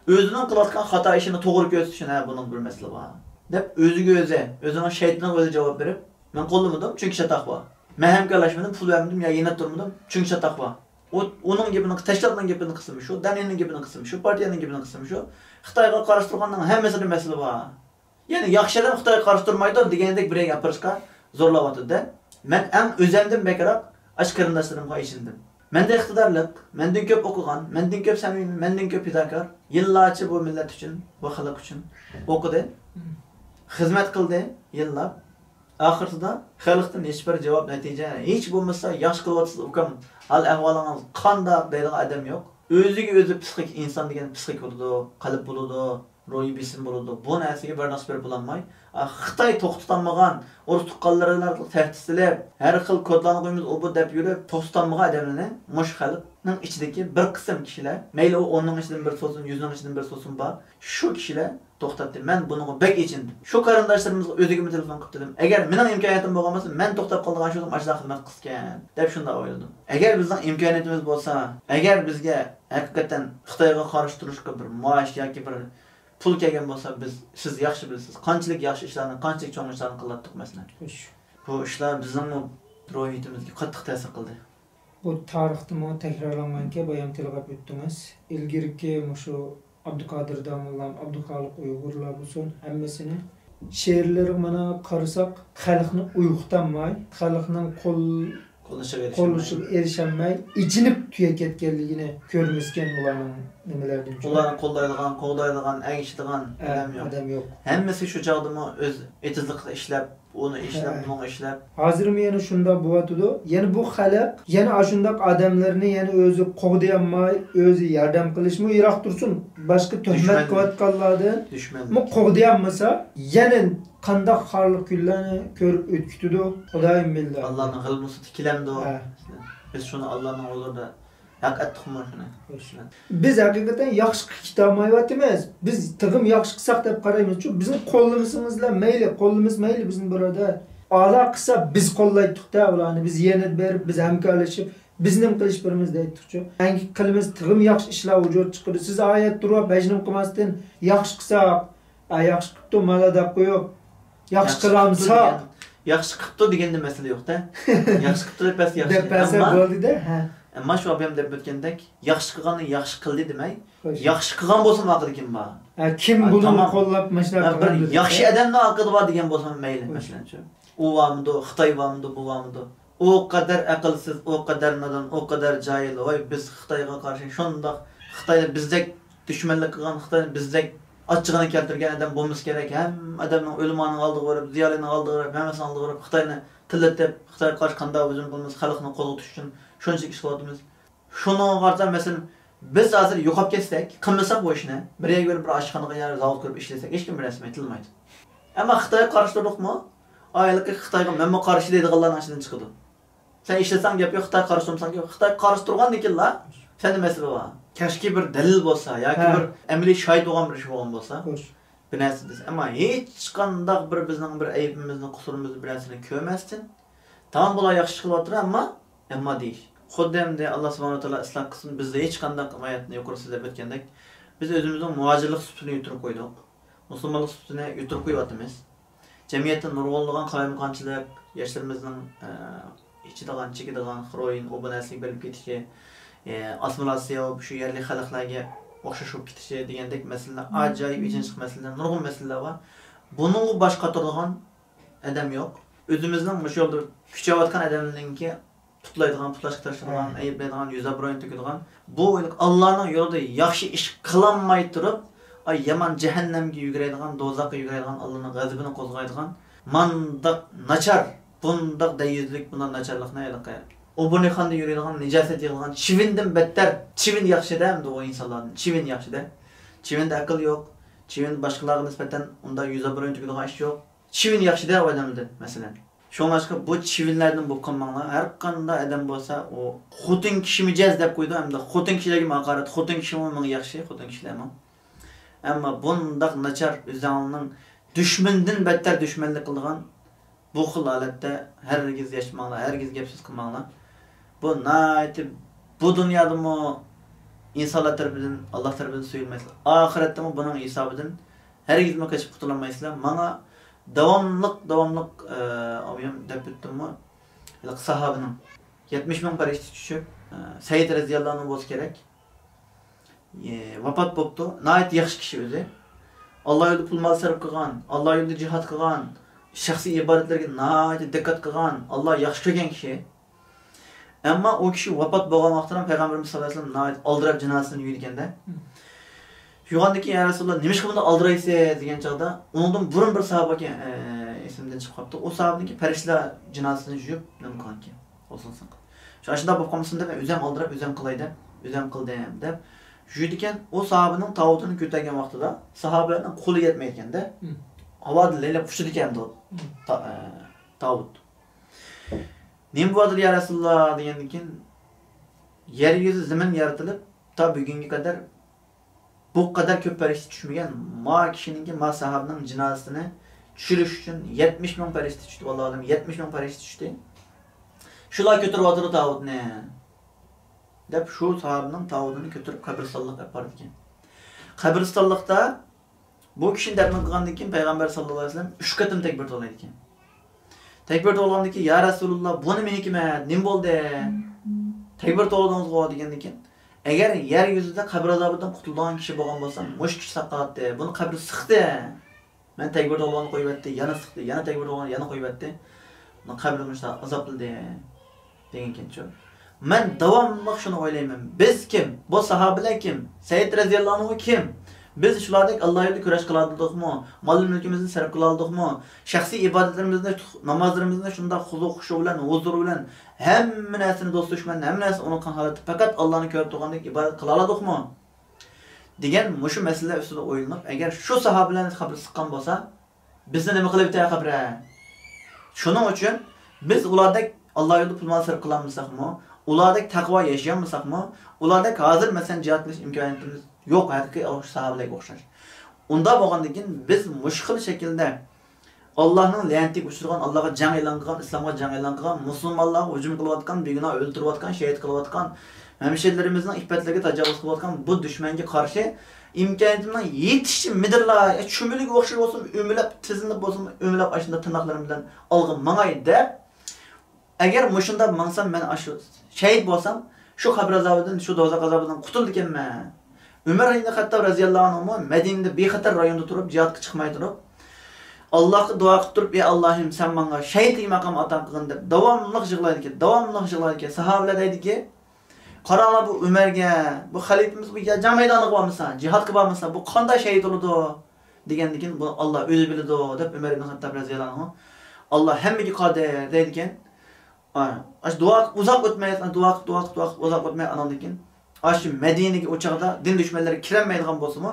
ئۆزىنىڭ قىلىۋاتقان خاتا ئىشىنى توغرا كۆرسىتىشى، ھە، بۇنىڭ بىر مەسىلە بار دەپ، ئۆزىگە ئۆزى، ئۆزىنىڭ شەيتىنىغا ئۆزى جاۋاب بېرىپ، مەن قوللىمىدىم، چۈنكى چاتاق بار. مەن ھەمكارلاشمىدىم، پۇل بەرمىدىم يا يېنىپ تۇرمىدىم، چۈنكى چاتاق بار. ئۇ، ئۇنىڭ گېپىنىڭ، تەشكىلاتنىڭ گېپىنىڭ قىسمى شۇ، دەنىينىڭ گېپىنىڭ قىسمى شۇ، پارتىيەنىڭ گېپىنىڭ قىسمى شۇ. خىتايغا قارشى تۇرغاننىڭ ھەممىسىدە مەسىلە بار. يەنى ياخشى ئادەم خىتايغا قارشى تۇرمايدۇ دېگەندەك بىر يەرگە ئاپىرىشقا زورلاۋاتىدۇ-دە. مەن ئەڭ ئۆزۈمدىن بەكرەك ئاشۇ قېرىنداشلىرىمغا ئېچىندىم. مەندە ئىقتىدارلىق، مەندىن كۆپ ئوقۇغان، مەندىن كۆپ سەمىمىي، مەندىن كۆپ پىداكار، يىللارچە بۇ مىللەت ئۈچۈن، بۇ خەلق ئۈچۈن ئوقۇدى، خىزمەت قىلدى يىللاپ. ئاخىرسىدا خەلقتىن ھېچبىر جاۋاب، نەتىجە، ھېچ بولمىسا ياخشى قىلىۋاتىسىز ئۇكام، ھال ئەھۋالىڭىز قانداق دەيدىغان ئادەم يوق. ئۆزىگە ئۆزى پسىخىك ئىنسان دېگەن پسىخىك بولىدۇ، قەلب بولىدۇ، روھىي بېسىم بولىدۇ. بۇ نەرسىگە بىر نەرسە بېرىپ بولالماي، ئا، خىتاي توختىتالمىغان، ئۇرۇق تۇغقانلىرىنى تەھدىت سېلىپ، ھەر خىل كودلارنى قويىمىز، ئۇ بۇ دەپ يۈرۈپ، توختىتالمىغان ئادەملەرنى مۇشۇ خەلقنىڭ ئىچىدىكى بىر قىسىم كىشىلەر، مەيلى ئۇ ئوننىڭ ئىچىدىن بىرسى بولسۇن، يۈزنىڭ ئىچىدىن بىرسى بولسۇن، بار، شۇ كىشىلەر توختاتتى. مەن بۇنىڭغا بەك ئېچىندىم. شۇ قېرىنداشلىرىمىزغا ئۆزىگىمۇ تېلېفون قىلىپ دېدىم، ئەگەر مېنىڭ ئىمكانىيىتىم بولغان بولسا، مەن توختاپ قالىدىغان شۇ ئاشۇنداق خىزمەت قىلسىكەن، دەپ شۇنداق ئويلىدىم. ئەگەر بىزنىڭ ئىمكانىيىتىمىز بولسا، ئەگەر بىزگە ھەقىقەتەن خىتايغا قارشى تۇرۇشقا بىر مائاش ياكى بىر پۇل كەلگەن بولسا، بىز، سىز ياخشى بىلىسىز، قانچىلىك ياخشى ئىشلارنى، قانچىلىك چوڭ ئىشلارنى قىلاتتۇق، مەسىلەن. خوش. بۇ ئىشلار بىزنىڭمۇ روھىيىتىمىزگە قاتتىق تەسىر قىلدى. بۇ تارىختىمۇ تەكرارلانغانكەن، بايام تىلغاپ ئۆتتىڭىز. ئىلگىرىكى مۇشۇ ئابدۇقادىر داموللام، ئابدۇخالىق ئۇيغۇرلار بولسۇن، ھەممىسىنى شېئىرلىرىغا مانا قارىساق، خەلقنى ئويغىتالماي، خەلقنىڭ قول-، قوللىشىغا ئېرىشەلمەي. قوللىشىغا ئېرىشەلمەي، ئېچىنىپ تۈگەپ كەتكەنلىكىنى كۆرمىسىكەن ئۇلارنىڭ نېمىلەردىن. ئۇلارنى قوللايدىغان، قوغدايدىغان، ئەگىشىدىغان ھە، ئادەم يوق. ئادەم يوق. ھەممىسى شۇ چاغدىمۇ ئۆز ئېتىزلىقىدا ئىشلەپ، ئۇنى ئىشلەپ، ھە. بۇنى ئىشلەپ. ھازىرمۇ يەنە شۇنداق بولۇۋاتىدۇ. يەنە بۇ خەلق، يەنە ئاشۇنداق ئادەملەرنى يەنە ئۆزى قوغدىيالماي، ئۆزى ياردەم قىلىشمۇ يىراق تۇرسۇن، باشقا تۆھمەت دۈشمەن. قىلىۋاتقانلاردىن دۈشمەن. مۇ قوغدىيالمىسا، يەنە قانداق خارلىق كۈنلەرنى كۆرۈپ ئۆتكۈتىدۇ، خۇدايىم بىلدى. ئاللانىڭ غەزىپى كېلەمدۇ؟ ھە. بىز شۇنى ئاللانىڭ ھۇزۇرىدا ھەق ئەتتۇقمۇ شۇنى؟ خوش. بىز ھەقىقەتەن ياخشى قىلىپ كېتەلمەيۋاتىمىز. بىز تېخىمۇ ياخشى قىلساق دەپ قارايمىز. شۇ بىزنى قوللىمىسىڭىزلا مەيلى، قوللىمىسا مەيلى بىزنى بۇرادەر. ئالا قىلسا بىز قوللايتتۇق-دە ئۇلارنى. بىز يېنىدا بېرىپ، بىز ھەمكارلىشىپ، بىزنىمۇ قىلىش بىرىمىز دەيتتۇقچۇ. ئەنگە قىلىمىز تېخىمۇ ياخشى ئىشلار ۋۇجۇدقا چىقىدۇ. سىز ئايەت تۇرۇپ ھەجنىم قىلماستىن ياخشى قىلساق، ئا، ياخشى قىپتۇ، مانا دەپ قويۇپ، ياخشى قىلامساق. دېگەن، ياخشى قىپتۇ دېگەندە مەسىلە يوق-دە. ياخشى قىپتۇ دەپ بەرسە ياخشى. دەپ بەرسە ئەمما، بولدى-دە، ھە. ئەمما شۇ ئابايام دەپ ئۆتكەندەك، ياخشى قىلغاننى ياخشى قىلدى دېمەي، خوش. ياخشى قىلغان بولسىمۇ ئارقىدا كىم بار؟ ھە، كىم ھە، بۇنى تامام. قوللاپ، مۇشۇنداق ھە، بىر قىلغان دېدى. ياخشى ئادەمنىڭ ئارقىدا بار دېگەن بولسىمۇ مەيلى، خوش. مەسىلەنچۇ. ئۇ بارمىدۇ، خىتاي بارمىدۇ، بۇ بارمىدۇ. ئۇ قەدەر ئەقىلسىز، ئۇ قەدەر نادان، ئۇ قەدەر جاھىل. ۋاي، بىز خىتايغا قارشى شۇنداق، خىتاينى بىزدەك دۈشمەنلىك قىلغان، خىتاينى بىزدەك ئاچچىقىنى كەلتۈرگەن ئادەم بولمىسا كېرەك. ھەممە ئادەمنىڭ، ئۆلىمانىڭ ئالدىغا بېرىپ، زىيالىينىڭ ئالدىغا بېرىپ، ھەممىسىنىڭ ئالدىغا بېرىپ، خىتاينى تىللىتىپ، خىتايغا قارشى قانداق ھۇجۇم قىلىمىز، خەلقنى قوزغىتىش ئۈچۈن شۇنچىلىك ئىش قىلىۋاتىمىز. شۇنىڭغا قارىتا، مەسىلەن، بىز ھازىر يوقاپ كەتسەك، قىلمىساق بۇ ئىشنى، بىر يەرگە بېرىپ، بىر ئاشخانىغا يا زاۋۇت قۇرۇپ ئىشلىسەك، ھېچكىم بىر نەرسە دېمەيدۇ، تىللىمايدۇ. ئەمما خىتايغا قارشى تۇردۇقمۇ، ئايلىقى خىتايغا مەنمۇ قارشى دەيدىغانلارنىڭ ئىچىدىن چىقىدۇ. سەن ئىشلىسەڭ گەپ يوق، خىتايغا قارشى تۇرمىساڭ گەپ يوق. خىتايغا قارشى تۇرغاندىن كېيىنلا سەندە مەسىلە بار. كەچكى بىر دەلىل بولسا ياكى ھە. بىر ئەمەلىي شاھىت بولغان بىر ئىش بولغان بولسا، خوش. بىر نەرسە دېسە. ئەمما ھېچقانداق بىر بىزنىڭ بىر ئەيىبىمىزنى، قۇسۇرىمىزنى، بىر نەرسىنى كۆرمەستىن، تامام بۇلار ياخشى ئىش قىلىۋاتىدۇ، ئەمما، ئەمما دېيىش. خۇددى ئەمدى ئاللا سۇبھانەھۇ ۋە تائالا ئىسلاھ قىلسۇن، بىزدە ھېچقانداق ئايەتنى يۇقىرىدا سۆزلەپ ئۆتكەندەك، بىز ئۆزىمىزنىڭ مۇھاجىرلىق سۈپىتىنى يوتۇرۇپ قويدۇق. مۇسۇلمانلىق سۈپىتىنى يوتۇرۇپ قويۇۋاتىمىز. جەمئىيەتتە نۇرغۇنلىغان قالايمىقانچىلىق، ياشلىرىمىزنىڭ، ئە، ئىچىدىغان، چېكىدىغان خېروئىن، ئۇ بۇ نەرسىگە بېرىلىپ كېتىشى، ئە، ئاسسىمىلياتسىيە، شۇ يەرلىك خەلقلەرگە ئوخشاش بولۇپ كېتىشى دېگەندەك مەسىلىلەر، ئاجايىپ ئېچىنىشلىق مەسىلىلەر، نۇرغۇن مەسىلىلەر بار. بۇنىڭغا باش قاتۇرىدىغان ئادەم يوق. ئۆزىمىزنىڭ مۇشۇ يولدا كۈچەۋاتقان ئادەمنىڭكى پۇتلايدىغان، پۇتلاشقا تىرىشىدىغان، ھە. ئەيىبلەيدىغان، يۈز ئابرۇيىنى تۆكىدىغان، بۇ ئاللانىڭ يولىدا ياخشى ئىش قىلالماي تۇرۇپ، ئاي يامان جەھەننەمگە يۈگرەيدىغان، دوزاخقا يۈگرەيدىغان، ئاللانىڭ غەزىپىنى قوزغايدىغان مانداق ناچار، بۇنداق دەييۇزلۇق، بۇنداق ناچارلىقنى ھېلىقى ئوبۇرنى خاندا يۈرىدىغان، نىجاسەت يىغىلغان چىۋىندىن بەتتەر چىۋىن ياخشىدە، ئەمدى ئۇ ئىنسانلاردىن چىۋىن ياخشىدە. چىۋىندە ئەقىل يوق، چىۋىندە باشقىلارغا نىسبەتەن ئۇنداق يۈز ئابرۇينى تۆكىدىغان ئىش يوق. چىۋىن ياخشىدە ئۇ ئادەمدىن، مەسىلەن. شۇڭلاشقا بۇ چىۋىنلەردىن بولۇپ قالماڭلار. ھەر قانداق ئادەم بولسا، ئۇ خوتۇن كىشى مىجەز دەپ قويىدۇ، ئەمدى خوتۇن كىشىلەرگىمۇ ھاقارەت، خوتۇن كىشىمۇ ماڭا ياخشى، خوتۇن كىشىلەرمۇ. ئەمما بۇنداق ناچار، ئۆزۈڭنىڭ دۈشمىنىدىن بەتتەر دۈشمەنلىك قىلىدىغان بۇ خىل ھالەتتە ھەرگىز ياشىماڭلار، ھەرگىز گەپ-سۆز قىلماڭلار. بۇ ناھايىتى، بۇ دۇنيادىمۇ ئىنسانلار تەرىپىدىن، ئاللا تەرىپىدىن سۆيۈلمەيسىلەر. ئاخىرەتتىمۇ بۇنىڭ ھېسابىدىن ھەرگىزمۇ قېچىپ قۇتۇلالمايسىلەر. ماڭا داۋاملىق، داۋاملىق، ئە، ئاۋۇيام دەپ ئۆتتۈممۇ؟ ھېلىقى ساھابىنىڭ يەتمىش مىڭ پەرىشتە چۈشۈپ، ئە، سەئىد رەزىياللا ئانھۇ بولسا كېرەك. ئە، ۋاپات بوپتۇ. ناھايىتى ياخشى كىشى ئۆزى. ئاللا يولىدا پۇل مال سەرپ قىلغان، ئاللا يولىدا جىھاد قىلغان، شەخسىي ئىبادەتلەرگە ناھايىتى دىققەت قىلغان، ئاللا ياخشى كۆرگەن كىشى. ئەمما ئۇ كىشى ۋاپات بولغان ۋاقتىدا پەيغەمبىرىمىز ساللاللاھۇ ئەلەيھى ۋەسەللەم ناھايىتى ئالدىراپ جىنازىسىنى يۇيىدىكەن-دە. يۇيغاندىن كېيىن، يا رەسۇلاللا، نېمىشقا بۇنداق ئالدىرايسىز؟ دېگەن چاغدا، ئۇنىڭدىن بۇرۇن بىر ساھابە ئىكەن، ئە، ئېسىمدىن چىقىپ قاپتۇ. ئۇ ساھابىنىڭكى پەرىشتىلەر جىنازىسىنى يۇيۇپ، نېمە قىلغانىكەن؟ غۇسلىنى قىلغان. شۇ، ئاشۇنداق بولۇپ قالمىسۇن دەپ، مەن ئۆزۈم ئالدىراپ، ئۆزۈم قىلاي دەپ، ئۆزۈم قىلدىم دەپ يۈرىدىكەن. ئۇ ساھابىنىڭ تاۋۇتىنى كۆتەرگەن ۋاقتىدا ساھابىلەرنىڭ قولى يەتمەيدىكەن-دە. ھاۋادا لەيلەپ ئۇچىدىكەن تا-، ئە، تاۋۇت. نېمە بولدى يا رەسۇلاللا دېگەندىن كېيىن، يەر يۈزى زېمىن يارىتىلىپ، تا بۈگۈنگە قەدەر بۇ قەدەر كۆپ پەرىشتە چۈشمىگەن. ما كىشىنىڭكى، ما ساھابىنىڭ جىنازىسىنى چۈشۈرۈش ئۈچۈن يەتمىش مىڭ پەرىشتە چۈشتى. ۋاللاھۇ ئەلەم، يەتمىش مىڭ پەرىشتە چۈشتى. شۇلار كۆتۈرۈۋاتىدۇ تاۋۇتنى، دەپ شۇ ساھابىنىڭ تاۋۇتىنى كۆتۈرۈپ قەبرىستانلىققا ئېلىپ بارىدىكەن. قەبرىستانلىقتا بۇ كىشىنى دەپنە قىلغاندىن كېيىن پەيغەمبەر ساللاللاھۇ ئەلەيھى ۋەسەللەم ئۈچ قېتىم تەكبىر توۋلايدىكەن. تەكبىر توۋلىغاندىن كېيىن، يا رەسۇلاللا، بۇ نېمە ھېكمەت؟ نېمە بولدى؟ تەكبىر توۋلىدىڭىزغۇ دېگەندىن كېيىن، ئەگەر يەر يۈزىدە قەبرە ئازابىدىن قۇتۇلىدىغان كىشى بولغان بولسا، مۇشۇ كىشى ساقاياتتى، بۇنى قەبرە سىقتى. مەن تەكبىر توۋلىغاننى قويۇۋەتتى، يەنە سىقتى، يەنە تەكبىر توۋلىغاننى يەنە قويۇۋەتتى. بۇنى قەبرە مۇشۇنداق ئازابلىدى. دېگەنكەنچۇ. مەن داۋاملىق شۇنى ئويلايمەن. بىز كىم؟ بۇ ساھابىلەر كىم؟ سەئىد رەزىياللاھۇ ئەنھۇ كىم؟ بىز شۇلاردەك ئاللا يولىدا كۈرەش قىلالىدۇقمۇ؟ مال-مۈلكىمىزنى سەرپ قىلالىدۇقمۇ؟ شەخسىي ئىبادەتلىرىمىزنى، نامازلىرىمىزنى شۇنداق خۇزۇ-خۇشۇ بىلەن، ھۇزۇر بىلەن، ھەممە نەرسىنى دوست-دۈشمەن، ھەممە نەرسىنى ئۇنتقان ھالەتتە پەقەت ئاللانى كۆرۈپ تۇرغاندەك ئىبادەت قىلالىدۇقمۇ؟ دېگەن مۇشۇ مەسىلىلەر ئۈستىدە ئويلىنىپ، ئەگەر شۇ ساھابىلەرنى قەبرە سىققان بولسا، بىزنى نېمە قىلىۋېتەر قەبرە؟ شۇنىڭ ئۈچۈن بىز ئۇلاردەك ئاللا يولىدا پۇل-مال سەرپ قىلالمىساقمۇ، ئۇلاردەك تەقۋا ياشىيالمىساقمۇ، ئۇلاردەك ھازىر، مەسىلەن، جىھاد قىلىش ئىمكانىيىتىمىز يوق، ھەقىقىي ساھابىلەرگە ئوخشاش. ئۇنداق بولغاندىن كېيىن، بىز مۇشۇ خىل شەكىلدە ئاللانىڭ لەنىتىگە ئۇچرىغان، ئاللاغا جەڭ ئېلان قىلغان، ئىسلامغا جەڭ ئېلان قىلغان، مۇسۇلمانلارغا ھۇجۇم قىلىۋاتقان، بىگۇناھ ئۆلتۈرۈۋاتقان، شېھىت قىلىۋاتقان، ھەمشىرىلىرىمىزنىڭ ئىپپەتلىرىگە تاجاۋۇز قىلىۋاتقان بۇ دۈشمەنگە قارشى ئىمكانىيىتىمنىڭ يېتىشىچە مىدىرلاپ، يا چۈمۈلىگە ئوخشاش بولسۇن، ئۆمىلەپ، تىزلىنىپ بولسۇن، ئۆمىلەپ، ئاشۇنداق تىرناقلىرىم بىلەن ئالغا ماڭاي دەپ، ئەگەر مۇشۇنداق ماڭسام، مەن ئاشۇ شەھىت بولسام، شۇ قەبرە ئازابىدىن، شۇ دوزاخ ئازابىدىن قۇتۇلىدىكەنمەن. ئۆمەر ئىبنى خەتتاب رەزىياللاھۇ ئەنھۇمۇ مەدىنىدە بىخەتەر رايوندا تۇرۇپ، جىھادقا چىقماي تۇرۇپ، ئاللاھقا دۇئا قىلىپ تۇرۇپ، ئى ئاللاھىم، سەن ماڭا شەھىتلىك ماقامى ئاتا قىلغىن دەپ داۋاملىق يىغلايدىكەن، داۋاملىق يىغلايدىكەن. ساھابىلەر دەيدىكى، قاراڭلار بۇ ئۆمەرگە، بۇ خەلىپىمىز بۇ جەڭ مەيدانىغا بارمىسا، جىھادقا بارمىسا، بۇ قانداق شەھىت بولىدۇ؟ دېگەندىكىن، بۇ ئاللا ئۆزى بىلىدۇ دەپ ئۆمەر ئىبنى خەتتاب رەزىياللاھۇ ئەنھۇ، ئاللا ھەممىگە قادىر دەيدىكەن. ئاشۇ دۇئا قىلىپ ئۇزاق ئۆتمەي، دۇئا قىلىپ، دۇئا قىلىپ، دۇئا قىلىپ ئۇزاق ئۆتمەي، ئاناندىن كېيىن ئاشۇ مەدىنىگە ئۇ چاغدا دىن دۈشمەنلىرى كىرەلمەيدىغان بولسىمۇ،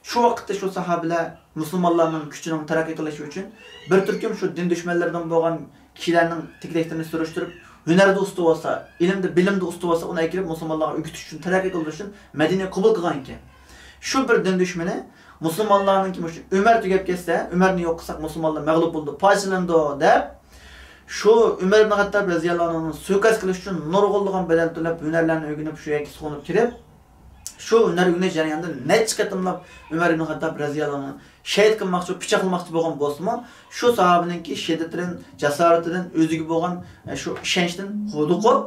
شۇ ۋاقىتتا شۇ ساھابىلەر مۇسۇلمانلارنىڭ كۈچىنىڭ تەرەققىي قىلىشى ئۈچۈن بىر تۈركۈم شۇ دىن دۈشمەنلىرىدىن بولغان كىشىلەرنىڭ تېكىلىكلىرىنى سۈرۈشتۈرۈپ، ھۈنەردە ئۇستا بولسا، ئىلىمدە، بىلىمدە ئۇستا بولسا، ئۇنى ئەكىرىپ مۇسۇلمانلارغا ئۆگىتىش ئۈچۈن، تەرەققىي قىلدۇرۇش ئۈچۈن مەدىنىگە قوبۇل قىلغان ئىكەن. شۇ بىر دىن دۈشمىنى مۇسۇلمانلارنىڭكى مۇشۇ ئۆمەر تۈگەپ كەتسە، ئۆمەرنى يوق قىلساق مۇسۇلمانلار مەغلۇپ بولىدۇ، پارچىلىنىدۇ دەپ، شۇ ئۆمەر ئىبن خەتتاب رەزىياللاھۇ ئەنھۇنى سۇيىقەست قىلىش ئۈچۈن نۇرغۇنلىغان بەدەل تۆلەپ، ھۈنەرلەرنى ئۆگىنىپ، شۇ يەرگە سۇنۇپ كىرىپ، شۇ ھۈنەر ئۆگىنىش جەريانىدا نەچچە قېتىملاپ ئۆمەر ئىبن خەتتاب رەزىياللاھۇ ئەنھۇنى شەھىت قىلماقچى، پىچاقلىماقچى بولغان بولسىمۇ، شۇ ساھابىنىڭكى شىددىتىدىن، جاسارىتىدىن، ئۆزىگە بولغان، ئە، شۇ ئىشەنچتىن ھودۇقۇپ،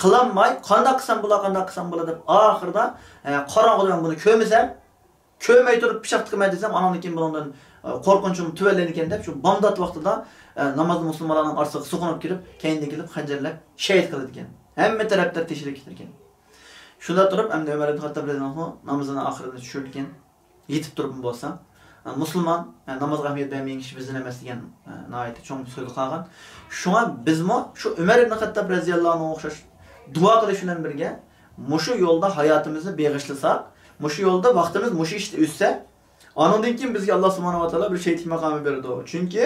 قىلالماي، قانداق قىلسام بولا، قانداق قىلسام بولا دەپ، ئاخىرىدا، ئە، قاراڭغۇدا مەن بۇنى كۆرمىسەم، كۆرمەي تۇرۇپ پىچاق تىقىمەن دېسەم، ئاناندىن كېيىن بۇنىڭدىن، ئە، قورقۇنچۇم تۆۋەنلەيدىكەن دەپ، شۇ بامدات ۋاقتىدا، ئە، نامازدا مۇسۇلمانلارنىڭ ئارىسىغا سۇقۇنۇپ كىرىپ، كەينىدىن كېلىپ خەنجەرلەپ شەھىت قىلىدىكەن. ھەممە تەرەپلەر تېشىلىپ كېتىدىكەن. شۇنداق تۇرۇپ، ئەمدى ئۆمەر ئىبن خەتتاب رەزىياللاھۇ ئەنھۇ نامىزىنى ئاخىرىدا چۈشۈرىدىكەن. يېتىپ تۇرۇپمۇ بولسا، مۇسۇلمان، نامازغا ئەھمىيەت بەرمىگەن كىشى بىزدىن ئەمەس دېگەن ناھايىتى چوڭ سۆزگە قالغان. شۇڭا بىزمۇ شۇ ئۆمەر ئىبن خەتتاب رەزىياللاھۇ ئەنھۇغا ئوخشاش دۇئا قىلىش بىلەن بىرگە، مۇشۇ يولدا ھاياتىمىزنى بېغىشلىساق، مۇشۇ يولدا ۋاقتىمىز مۇشۇ ئىشتا ئۆتسە، ئانىڭدىن كېيىن بىزگە ئاللا سۇبھانەھۇ ۋە تائالا بىر شېھىتلىك ماقامى بېرىدۇ. چۈنكى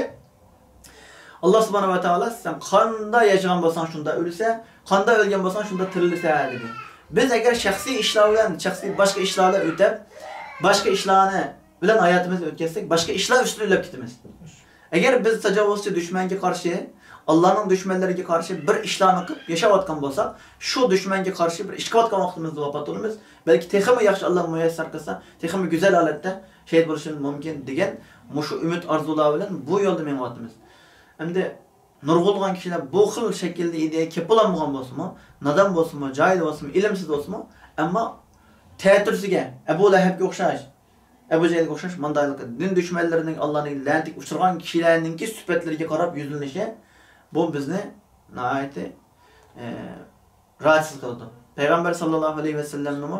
ئاللا سۇبھانەھۇ ۋە تائالا، سەن قانداق ياشىغان بولساڭ، شۇنداق ئۆلىسەن، قانداق ئۆلگەن بولساڭ، شۇنداق تىرىلىسەن، دېدى. بىز ئەگەر شەخسىي ئىشلار بىلەن، شەخسىي باشقا ئىشلار بىلەن ئۆتەپ، باشقا ئىشلارنى بىلەن ھاياتىمىزنى ئۆتكەزسەك، باشقا ئىشلار ئۈستىدە ئۆلۈپ كېتىمىز. ئەگەر بىز تاجاۋۇزچى دۈشمەنگە قارشى ئاللانىڭ دۈشمەنلىرىگە قارشى بىر ئىشلارنى قىلىپ ياشاۋاتقان بولساق، شۇ دۈشمەنگە قارشى بىر ئىش قىلىۋاتقان ۋاقتىمىزدا ۋاپات بولىمىز. بەلكى تېخىمۇ ياخشى، ئاللا مۇيەسسەر قىلسا، تېخىمۇ گۈزەل ھالەتتە شېھىت بولۇشىمىز مۇمكىن دېگەن مۇشۇ ئۈمىد ئارزۇلار بىلەن بۇ يولدا مېڭىۋاتىمىز. ئەمدى نۇرغۇنلىغان كىشىلەر بۇ خىل شەكىلدە ئىدىيەگە كېپىلالمىغان بولسىمۇ، نادان بولسىمۇ، جاھىل بولسىمۇ، ئىلىمسىز بولسىمۇ، ئەمما تەتۈرىسىگە، ئەبۇ لەھەبكە ئوخشاش، ئەبۇ جەھىلگە ئوخشاش مانداقلىق دىن دۈشمەنلىرىنىڭ، ئاللانىڭ لەنىتىگە ئۇچرىغان كىشىلەرنىڭكى سۈپەتلىرىگە قاراپ يۈزلىنىشى، بۇ بىزنى ناھايىتى، ئە، راھەتسىز قىلىدۇ. پەيغەمبەر ساللاللاھۇ ئەلەيھى ۋەسەللەمنىمۇ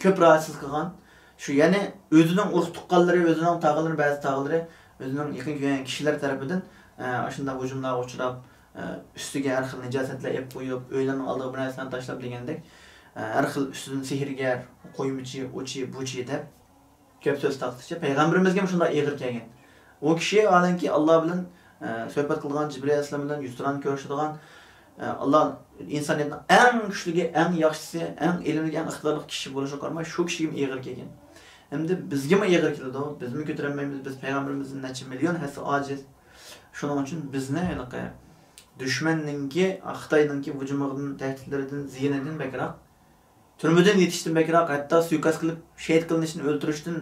كۆپ راھەتسىز قىلغان، شۇ، يەنى ئۆزىنىڭ ئۇرۇق تۇغقانلىرى، ئۆزىنىڭ تاغىلىرى، بەزى تاغىلىرى، ئۆزىنىڭ يېقىن كۆرگەن كىشىلەر تەرىپىدىن، ئە، ئاشۇنداق ھۇجۇملارغا ئۇچراپ، ئە، ئۈستىگە ھەر خىل نىجاسەتلەر ئېلىپ قويۇپ، ئۆيلىرىنىڭ ئالدىغا بىر نەرسىلەرنى تاشلاپ دېگەندەك، ئە، ھەر خىل ئۈستىدىن سېھىرگەر، قويمىچى، ئۇچى، بۇچى دەپ، گەپ سۆز تارقىتىشى پەيغەمبىرىمىزگىمۇ شۇنداق ئېغىر كەلگەن. ئۇ كىشى ۋاھالەنكى، ئاللا بىلەن، ئە، سۆھبەت قىلغان، جىبرىئىل ئەلەيھىسسالام بىلەن يۈزتۇرانە كۆرۈشىدىغان، ئە، ئاللا ئىنسانىيەتنىڭ ئەڭ كۈچلۈكى، ئەڭ ياخشىسى، ئەڭ ئىلىملىك، ئەڭ ئىقتىدارلىق كىشى بولۇشىغا قارىماي، شۇ كىشىگىمۇ ئېغىر كەلگەن. ئەمدى بىزگىمۇ ئېغىر كېلىدۇ. بىزمۇ كۆتۈرەلمەيمىز. بىز پەيغەمبىرىمىزدىن نەچچە مىليون ھەسسە ئاجىز. شۇنىڭ ئۈچۈن بىزنى ھېلىقى دۈشمەننىڭكى، خىتاينىڭكى ھۇجۇمىدىن، تەھدىتلىرىدىن، زىيىنىدىن بەكرەك، تۈرمىدىن يېتىشتىن بەكرەك، ھەتتا سۇيىكاست قىلىپ شېھىت قىلىنىشتىن، ئۆلتۈرۈشتىن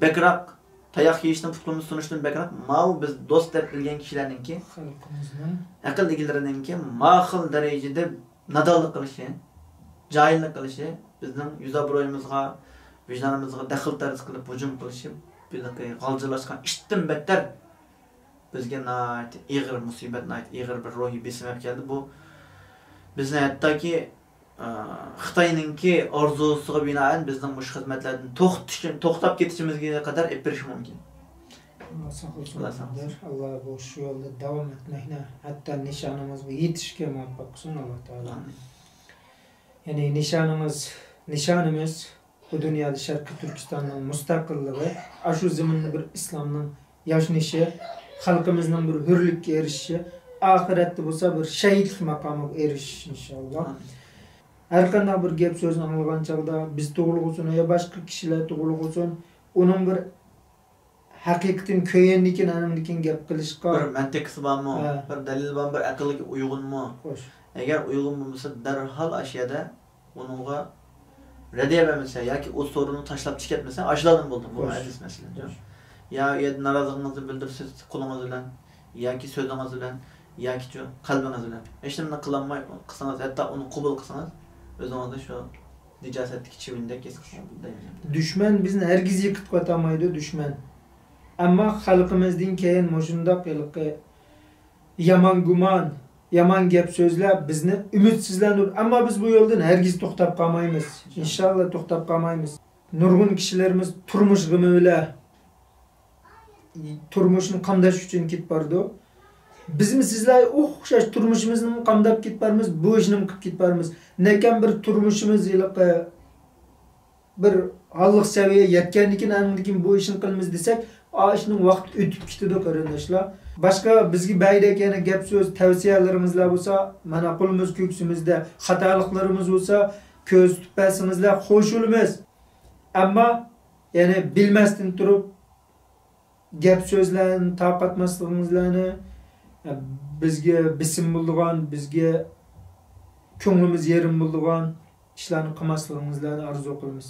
بەكرەك، تاياق يېيىشتىن، پۇت-قولىنى سۇنۇشتىن بەكرەك، ماۋۇ بىز دوست دەپ بىلگەن كىشىلەرنىڭكى، خەلقىمىزنىڭ، ئەقىل ئىگىلىرىنىڭكى ما خىل دەرىجىدە نادانلىق قىلىشى، جاھىللىق قىلىشى، بىزنىڭ يۈز-ئابرۇيىمىزغا، ۋىجدانىمىزغا دەخلى-تەرۇز قىلىپ ھۇجۇم قىلىشى بىزنىڭكى غالجىرلاشقان ئىتتىن بەتتەر بىزگە ناھايىتى ئېغىر مۇسىبەت، ناھايىتى ئېغىر بىر روھىي بېسىم ئەپ كەلدى. بۇ بىزنى ھەتتاكى، ئە، خىتاينىڭكى ئارزۇسىغا بىنائەن بىزنىڭ مۇشۇ خىزمەتلەردىن توختىشى، توختاپ كېتىشىمىزگە قەدەر ئېلىپ بېرىشى مۇمكىن. ئاللا ساقلىسۇن، ئاللا ساقلىسۇن. ئاللا بۇ شۇ يولدا داۋام ئەتمەكنى، ھەتتا نىشانىمىزغا يېتىشكە مۇۋەپپەق قىلسۇن ئاللا تائالا. ئامىن. يەنى نىشانىمىز، نىشانىمىز بۇ دۇنيادا شەرقىي تۈركىستاننىڭ مۇستەقىللىقى، ئاشۇ زېمىندا بىر ئىسلامنىڭ ياشىنىشى، خەلقىمىزنىڭ بىر ھۆرلۈككە ئېرىشىشى، ئاخىرەتتە بولسا بىر شەھىدلىك ماقامىغا ئېرىشىش، ئىنشاللا. ئامىن. ھەر قانداق بىر گەپ سۆزنى ئاڭلىغان چاغدا، بىز توغرىلىق بولسۇن يا باشقا كىشىلەر توغرىلىق بولسۇن، ئۇنىڭ بىر ھەقىقىتىنى كۆرگەندىن كېيىن، ئاندىن كېيىن گەپ قىلىشقا، بىر مەنتىقىسى بارمۇ؟ ھە. بىر دەلىلى بارمۇ؟ بىر ئەقىلگە ئۇيغۇنمۇ؟ خوش. ئەگەر ئۇيغۇن بولمىسا، دەرھال ئاشۇ يەردە ئۇنىڭغا رەددىيە بەرمىسە ياكى ئۇ سورۇننى تاشلاپ چىقىپ كەتمىسە، ئاشۇلاردىن بولدى. بۇ خوش. ئەزىز مەسىلە. خوش. يا ئۇ يەردە نارازىلىقىڭىزنى بىلدۈرىسىز قولىڭىز بىلەن ياكى سۆزىڭىز بىلەن ياكى شۇ قەلبىڭىز بىلەن. ھېچنېمىنى قىلالماي قىلسىڭىز، ھەتتا ئۇنى قوبۇل قىلسىڭىز، ئۆزىڭىزنى شۇ نىجاسەتتىكى چىۋىندەك ھېس قىلسىڭىز دەيمەن. دۈشمەن بىزنى ھەرگىز يىقىتىۋاتالمايدۇ، دۈشمەن. ئەمما خەلقىمىزدىن كېيىن مۇشۇنداق ھېلىقى يامان گۇمان، يامان گەپ سۆزلەر بىزنى ئۈمىدسىزلەندۈرىدۇ. ئەمما بىز بۇ يولدىن ھەرگىز توختاپ قالمايمىز. ئىنشاللا. ئىنشاللا توختاپ قالمايمىز. نۇرغۇن كىشىلىرىمىز تۇرمۇش غېمى بىلەن تۇرمۇشنى قامداش ئۈچۈن كېتىپ بارىدۇ. بىزمۇ سىزلەرگە ئوخشاش تۇرمۇشىمىزنىمۇ قامداپ كېتىپ بارىمىز، بۇ ئىشنىمۇ قىلىپ كېتىپ بارىمىز. نەكەم بىر تۇرمۇشىمىز ھېلىقى بىر ھاللىق سەۋىيە يەتكەندىن كېيىن، ئاندىن كېيىن بۇ ئىشنى قىلىمىز دېسەك، ئا، ئىشنىڭ ۋاقتى ئۆتۈپ كېتىدۇ، قېرىنداشلار. باشقا بىزگە بەيدەك يەنە گەپ سۆز، تەۋسىيەلىرىڭىزلار بولسا، مانا قولىمىز كۆكسىمىزدە، خاتالىقلىرىمىز بولسا، كۆرسىتىپ بەرسىڭىزلەر، خوش بولىمىز. ئەمما يەنى بىلمەستىن تۇرۇپ، گەپ سۆزلەرنى تارقاتماسلىقىڭىزلارنى، بىزگە بېسىم بولىدىغان، بىزگە كۆڭلىمىز يېرىم بولىدىغان ئىشلارنى قىلماسلىقىڭىزلارنى ئارزۇ قىلىمىز.